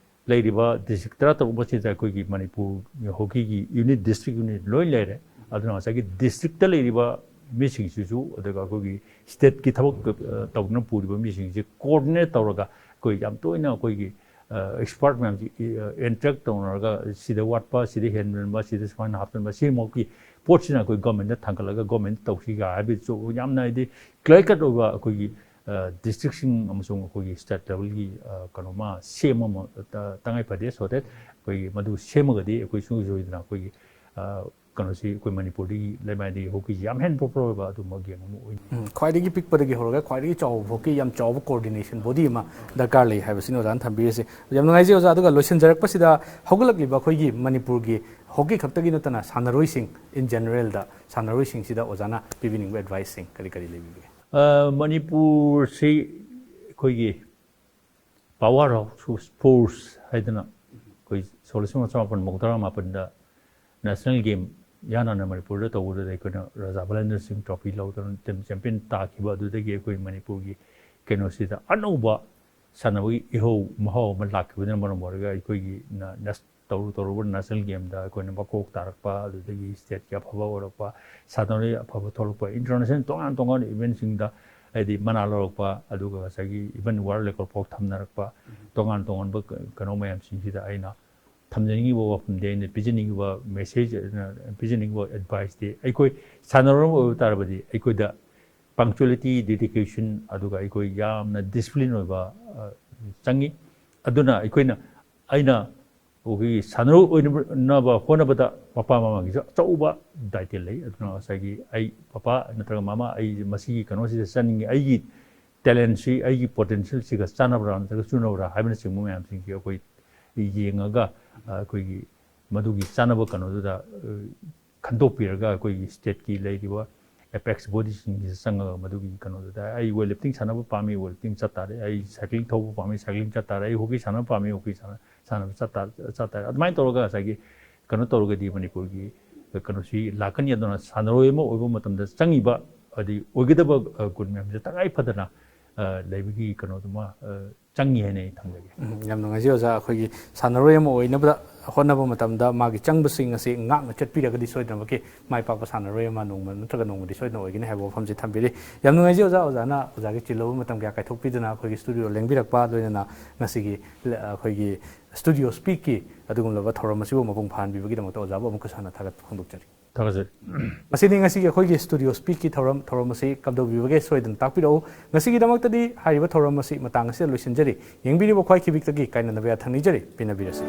ꯂꯩꯔꯤꯕ ꯗꯤꯁꯇ꯭ꯔꯤꯛ ꯇꯔꯥ ꯇꯔꯨꯛ ꯑꯁꯤꯗ ꯑꯩꯈꯣꯏꯒꯤ ꯃꯅꯤꯄꯨꯔ ꯍꯣꯀꯤꯒꯤ ꯌꯨꯅꯤꯠ, ꯗꯤꯁꯇ꯭ꯔꯤꯛ ꯌꯨꯅꯤꯠ ꯂꯣꯏ ꯂꯩꯔꯦ꯫ ꯑꯗꯨꯅ ꯉꯁꯥꯏꯒꯤ ꯗꯤꯁꯇ꯭ꯔꯤꯛꯇ ꯂꯩꯔꯤꯕ ꯃꯤꯁꯤꯡꯁꯤꯁꯨ, ꯑꯗꯨꯒ ꯑꯩꯈꯣꯏꯒꯤ ꯁ꯭ꯇꯦꯠꯀꯤ ꯊꯕꯛ, ꯑ, ꯇꯧꯗꯨꯅ ꯄꯨꯔꯤꯕ ꯃꯤꯁꯤꯡꯁꯤ ꯀꯣꯑꯣꯔꯗꯤꯅꯦꯠ ꯇꯧꯔꯒ ꯑꯩꯈꯣꯏ ꯌꯥꯝ ꯇꯣꯏꯅ ꯑꯩꯈꯣꯏꯒꯤ, ꯑ, ꯑꯦꯛꯁꯄꯥꯔꯠ ꯃꯌꯥꯝꯁꯤ, ꯑ, ꯏꯟꯇꯔꯦꯛ ꯇꯧꯅꯔꯒ ꯁꯤꯗ ꯋꯥꯠꯄ, ꯁꯤꯗ ꯍꯦꯟꯃꯟꯕ, ꯁꯤꯗ ꯁꯨꯃꯥꯏꯅ ꯍꯥꯞꯆꯤꯟꯕ, ꯁꯤꯃꯛꯀꯤ ꯄꯣꯠꯁꯤꯅ ꯑꯩꯈꯣꯏ ꯒꯣꯔꯃꯦꯟꯗ ꯊꯥꯡꯒꯠꯂꯒ ꯒꯣꯔꯃꯦꯟꯗ ꯇꯧꯁꯤꯒ ꯍꯥꯏꯕꯁꯨ ꯌꯥꯝꯅ ꯍꯥꯏꯗꯤ ꯀ꯭ꯂꯤꯌꯥꯔ ꯀꯠ ꯑꯣꯏꯕ ꯑꯩꯈꯣꯏꯒꯤ, ꯑ, ꯗꯤꯁꯇ꯭ꯔꯤꯛꯁꯤꯡ ꯑꯃꯁꯨꯡ ꯑꯩꯈꯣꯏꯒꯤ ꯁ꯭ꯇꯦꯠ ꯂꯦꯚꯦꯜꯒꯤ, ꯑ, ꯀꯩꯅꯣꯃ ꯁꯦꯝ ꯑꯃ ꯇ-, ꯇꯉꯥꯏ ꯐꯗꯦ꯫ So that ꯑꯩꯈꯣꯏꯒꯤ ꯃꯗꯨ ꯁꯦꯝꯃꯒꯗꯤ ꯑꯩꯈꯣꯏ ꯁꯨꯡꯁꯣꯏ ꯁꯣꯏꯗꯅ ꯑꯩꯈꯣꯏꯒꯤ, ꯑ, ꯀꯩꯅꯣꯁꯤ ꯑꯩꯈꯣꯏ ꯃꯅꯤꯄꯨꯔꯗꯒꯤ ꯂꯩꯃꯥꯏꯗꯒꯤ ꯍꯣꯀꯤꯁꯤ ꯌꯥꯝ ꯍꯦꯟꯅ ꯄꯣꯄꯨꯂꯔ ꯑꯣꯏꯕ ꯑꯗꯨꯝꯕ ꯒꯦꯝ ꯑꯃ ꯑꯣꯏ꯫ ꯎꯝ, ꯈ꯭ꯋꯥꯏꯗꯒꯤ ꯄꯤꯛꯄꯗꯒꯤ ꯍꯧꯔꯒ ꯈ꯭ꯋꯥꯏꯗꯒꯤ ꯆꯥꯎꯕ ꯐꯥꯎꯒꯤ ꯌꯥꯝ ꯆꯥꯎꯕ ꯀꯣꯑꯣꯔꯗꯤꯅꯦꯁꯟ ꯕꯣꯗꯤ ꯑꯃ ꯗꯔꯀꯥꯔ ꯂꯩ ꯍꯥꯏꯕꯁꯤꯅꯤ ꯑꯣꯖꯥꯅ ꯊꯝꯕꯤꯔꯤꯁꯦ꯫ ꯌꯥꯝ ꯅꯨꯡꯉꯥꯏꯖꯩ ꯑꯣꯖꯥ꯫ ꯑꯗꯨꯒ ꯂꯣꯏꯁꯤꯟꯖꯔꯛꯄꯁꯤꯗ ꯍꯧꯒꯠꯂꯛꯂꯤꯕ ꯑꯩꯈꯣꯏꯒꯤ ꯃꯅꯤꯄꯨꯔꯒꯤ ꯍꯣꯀꯤ ꯈꯛꯇꯒꯤ ꯅꯠꯇꯅ ꯁꯥꯟꯅꯔꯣꯏꯁꯤꯡ in generalꯗ ꯁꯥꯟꯅꯔꯣꯏꯁꯤꯡꯁꯤꯗ ꯑꯣꯖꯥꯅ ꯄꯤꯕꯤꯅꯤꯡꯕ ꯑꯦꯗꯚꯥꯏꯁꯁꯤꯡ ꯀꯔꯤ ꯀꯔꯤ ꯂꯩꯕꯤꯕꯒꯦ? ꯃꯅꯤꯄꯨꯔꯁꯤ ꯑꯩꯈꯣꯏꯒꯤ power of sports ꯍꯥꯏꯗꯅ ꯑꯩꯈꯣꯏ ꯁꯣꯛ ꯂꯤꯁꯤꯡ ꯑꯃ ꯆꯃꯥꯄꯟ ꯃꯧꯗ꯭ꯔꯥ ꯃꯥꯄꯟꯗ ꯅꯦꯁꯅꯦꯜ ꯒꯦꯝ ꯏꯍꯥꯟ ꯍꯥꯟꯅ ꯃꯅꯤꯄꯨꯔꯗ ꯇꯧꯕꯗꯨꯗ ꯑꯩꯈꯣꯏꯅ ꯔꯥꯖꯥ ꯕꯂꯦꯟꯗ꯭ꯔ ꯁꯤꯡ ꯇ꯭ꯔꯣꯐꯤ ꯂꯧꯗꯅ ꯇꯤꯝ ꯆꯦꯝꯄꯤꯌꯟ ꯇꯥꯈꯤꯕ ꯑꯗꯨꯗꯒꯤ ꯑꯩꯈꯣꯏ ꯃꯅꯤꯄꯨꯔꯒꯤ ꯀꯩꯅꯣꯁꯤꯗ ꯑꯅꯧꯕ ꯁꯥꯟꯅꯕꯒꯤ ꯏꯍꯧ ꯃꯍꯥꯎ ꯑꯃ ꯂꯥꯛꯈꯤꯕꯗꯨꯅ ꯃꯔꯝ ꯑꯣꯏꯔꯒ ꯑꯩꯈꯣꯏꯒꯤ ꯅ- ꯅꯦꯁ- ꯇꯧꯔꯨ ꯇꯧꯔꯨꯕ ꯅꯦꯁꯅꯦꯜ ꯒꯦꯝꯗ ꯑꯩꯈꯣꯏꯅ ꯃꯀꯣꯛ ꯇꯥꯔꯛꯄ ꯑꯗꯨꯗꯒꯤ ꯁ꯭ꯇꯦꯠꯀꯤ ꯑꯐꯕ ꯑꯣꯏꯔꯛꯄ ꯁꯥꯟꯅꯔꯣꯏ ꯑꯐꯕ ꯊꯣꯛꯂꯛꯄ ꯏꯟꯇꯔꯅꯦꯁꯅꯦꯜ ꯇꯣꯉꯥꯟ ꯇꯣꯉꯥꯟꯕ ꯏꯚꯦꯟꯁꯤꯡꯗ ꯍꯥꯏꯗꯤ ꯃꯅꯥ ꯂꯧꯔꯛꯄ ꯑꯗꯨꯒ ꯉꯁꯥꯏꯒꯤ ꯏꯚꯟ ꯋꯥꯔꯜ ꯔꯦꯀꯣꯔꯠ ꯐꯥꯎ ꯊꯝꯅꯔꯛꯄ ꯇꯣꯉꯥꯟ ꯇꯣꯉꯥꯟꯕ ꯀ- ꯀꯩꯅꯣ ꯃꯌꯥꯝꯁꯤꯡꯁꯤꯗ ꯑꯩꯅ ꯊꯝꯖꯅꯤꯡꯉꯤꯕ ꯋꯥꯐꯝꯗꯤ ꯑꯩꯅ ꯄꯤꯖꯅꯤꯡꯉꯤꯕ ꯃꯦꯁꯦꯖ ꯄꯤꯖꯅꯤꯡꯉꯤꯕ ꯑꯦꯗꯚꯥꯏꯁꯇꯤ ꯑꯩꯈꯣꯏ ꯁꯥꯟꯅꯔꯣꯏ ꯑꯃ ꯑꯣꯏꯕ ꯇꯥꯔꯕꯗꯤ ꯑꯩꯈꯣꯏꯗ ꯄꯪꯆꯨꯋꯦꯂꯤꯇꯤ ꯗꯦꯗꯤꯀꯦꯁꯟ ꯑꯗꯨꯒ ꯑꯩꯈꯣꯏ ꯌꯥꯝꯅ ꯗꯤꯁꯤꯄ꯭ꯂꯤꯟ ꯑꯣꯏꯕ ꯆꯪꯉꯤ꯫ ꯑꯗꯨꯅ ꯑꯩꯈꯣꯏꯅ ꯑꯩꯅ ꯑꯩꯈꯣꯏꯒꯤ ꯁꯥꯟꯅꯔꯣꯏ ꯑꯣꯏꯅꯕ ꯍꯣꯠꯅꯕꯗ ꯃꯄꯥ ꯃꯃꯥꯒꯤꯁꯨ ꯑꯆꯧꯕ ꯗꯥꯏꯇꯦꯜ ꯂꯩ꯫ ꯑꯗꯨꯅ ꯉꯁꯥꯏꯒꯤ ꯑꯩ ꯄꯄꯥ ꯅꯠꯇ꯭ꯔꯒ ꯃꯃꯥ ꯑꯩ ꯃꯁꯤꯒꯤ ꯀꯩꯅꯣꯁꯤꯗ ꯆꯠꯅꯤꯡꯉꯤ, ꯑꯩꯒꯤ ꯇꯦꯂꯦꯟꯁꯤ ꯑꯩꯒꯤ ꯄꯣꯇꯦꯟꯁꯤꯌꯦꯜꯁꯤꯒ ꯆꯥꯟꯅꯕ꯭ꯔꯥ ꯅꯠꯇ꯭ꯔꯒ ꯆꯨꯅꯕ꯭ꯔꯥ ꯍꯥꯏꯕꯅꯆꯤꯡꯕ ꯃꯌꯥꯝꯁꯤꯡꯁꯤ ꯑꯩꯈꯣꯏ ꯌꯦꯡꯉꯒ ꯑꯩꯈꯣꯏꯒꯤ ꯃꯗꯨꯒꯤ ꯆꯥꯟꯅꯕ ꯀꯩꯅꯣꯗꯨꯗ ꯈꯟꯗꯣꯛꯄꯤꯔꯒ ꯑꯩꯈꯣꯏꯒꯤ ꯁ꯭ꯇꯦꯠꯀꯤ ꯂꯩꯔꯤꯕ ꯑꯦꯄꯦꯛꯁ ꯕꯣꯗꯤꯁꯤꯡꯁꯤꯗ ꯆꯪꯉꯒ ꯃꯗꯨꯒꯤ ꯀꯩꯅꯣꯗꯨꯗ ꯑꯩ ꯋꯦꯠ ꯂꯤꯐꯇꯤꯡ ꯁꯥꯟꯅꯕ ꯄꯥꯝꯃꯤ, ꯋꯦꯠ ꯂꯤꯐꯇꯤꯡ ꯆꯠ ꯇꯥꯔꯦ, ꯑꯩ ꯁꯥꯏꯀ꯭ꯂꯤꯡ ꯊꯧꯕ ꯄꯥꯝꯃꯤ, ꯁꯥꯏꯀ꯭ꯂꯤꯡ ꯆꯠ ꯇꯥꯔꯦ, ꯑꯩ ꯍꯣꯀꯤ ꯁꯥꯟꯅꯕ ꯄꯥꯝꯃꯤ, ꯍꯣꯀꯤ ꯁꯥꯟꯅ ꯁꯥꯟꯅꯕ ꯆꯠ ꯇꯥ- ꯆꯠ ꯇꯥꯔꯦ꯫ ꯑꯗꯨꯃꯥꯏꯅ ꯇꯧꯔꯒ ꯉꯁꯥꯏꯒꯤ ꯀꯩꯅꯣ ꯇꯧꯔꯒꯗꯤ ꯃꯅꯤꯄꯨꯔꯒꯤ ꯀꯩꯅꯣꯁꯤ ꯂꯥꯛꯀꯅꯤ꯫ ꯑꯗꯨꯅ ꯁꯥꯟꯅꯔꯣꯏ ꯑꯃ ꯑꯣꯏꯕ ꯃꯇꯝꯗ ꯆꯪꯉꯤꯕ ꯍꯥꯏꯗꯤ ꯑꯣꯏꯒꯗꯕ ꯒꯨꯟ ꯃꯌꯥꯝꯁꯦ ꯇꯉꯥꯏ ꯐꯗꯅ ꯂꯩꯕꯒꯤ ꯀꯩꯅꯣꯗꯨꯃ ꯆꯪꯉꯤ ꯍꯥꯏꯅ ꯑꯩ ꯊꯝꯖꯒꯦ꯫ ꯎꯝ, ꯌꯥꯝ ꯅꯨꯡꯉꯥꯏꯖꯩ ꯑꯣꯖꯥ꯫ ꯑꯩꯈꯣꯏꯒꯤ ꯁꯥꯟꯅꯔꯣꯏ ꯑꯃ ꯑꯣꯏꯅꯕ ꯍꯣꯠꯅꯕ ꯃꯇꯝꯗ ꯃꯥꯒꯤ ꯆꯪꯕꯁꯤꯡ ꯑꯁꯤ ꯉꯥꯛꯅ ꯆꯠꯄꯤꯔꯒꯗꯤ ꯁꯣꯏꯗꯅꯃꯛꯀꯤ ꯃꯥꯏ ꯄꯥꯛꯄ ꯁꯥꯟꯅꯔꯣꯏ ꯑꯃ ꯅꯣꯡꯃ ꯅꯠꯇ꯭ꯔꯒ ꯅꯣꯡꯃꯗꯤ ꯁꯣꯏꯗꯅ ꯑꯣꯏꯒꯅꯤ ꯍꯥꯏꯕ ꯋꯥꯐꯝꯁꯤ ꯊꯝꯕꯤꯔꯤ꯫ ꯌꯥꯝ ꯅꯨꯡꯉꯥꯏꯖꯩ ꯑꯣꯖꯥ, ꯑꯣꯖꯥꯅ ꯑꯣꯖꯥꯒꯤ ꯆꯤꯜꯂꯕ ꯃꯇꯝ ꯀꯌꯥ ꯀꯥꯏꯊꯣꯛꯄꯤꯗꯨꯅ ꯑꯩꯈꯣꯏꯒꯤ ꯁ꯭ꯇꯨꯗꯤꯑꯣ ꯂꯦꯡꯕꯤꯔꯛꯄ, ꯂꯣꯏꯅꯅ ꯉꯁꯤꯒꯤ ꯂ- ꯑꯩꯈꯣꯏꯒꯤ ꯁ꯭ꯇꯨꯗꯤꯑꯣ ꯁ꯭ꯄꯤꯛꯀꯤ ꯑꯗꯨꯒꯨꯝꯂꯕ ꯊꯧꯔꯝ ꯑꯁꯤꯕꯨ ꯃꯄꯨꯡ ꯐꯥꯍꯟꯕꯤꯕꯒꯤꯗꯃꯛꯇ ꯑꯣꯖꯥꯕꯨ ꯑꯃꯨꯛꯀꯁꯨ ꯍꯟꯅ ꯊꯥꯒꯠꯄ ꯐꯣꯡꯗꯣꯛꯆꯔꯤ꯫ ꯊꯥꯒꯠꯆꯔꯤ꯫ ꯃꯁꯤꯅꯤ ꯉꯁꯤꯒꯤ ꯑꯩꯈꯣꯏꯒꯤ ꯁ꯭ꯇꯨꯗꯤꯑꯣ ꯁ꯭ꯄꯤꯛꯀꯤ ꯊꯧꯔꯝ꯫ ꯊꯧꯔꯝ ꯑꯁꯤ ꯀꯝꯗꯧꯕꯤꯕꯒꯦ ꯁꯣꯏꯗꯅ ꯇꯥꯛꯄꯤꯔꯛꯎ꯫ ꯉꯁꯤꯒꯤꯗꯃꯛꯇꯗꯤ ꯍꯥꯏꯔꯤꯕ ꯊꯧꯔꯝ ꯑꯁꯤ ꯃꯇꯥꯡ ꯑꯁꯤꯗ ꯂꯣꯏꯁꯤꯟꯖꯔꯤ꯫ ꯌꯦꯡꯕꯤꯔꯤꯕ ꯈ꯭ꯋꯥꯏ ꯈꯤꯕꯤꯛꯇꯒꯤ ꯀꯥꯏꯅꯅꯕ ꯌꯥꯊꯪ ꯅꯤꯖꯔꯤ꯫ ꯄꯦꯟꯅꯕꯤꯔꯁꯤ꯫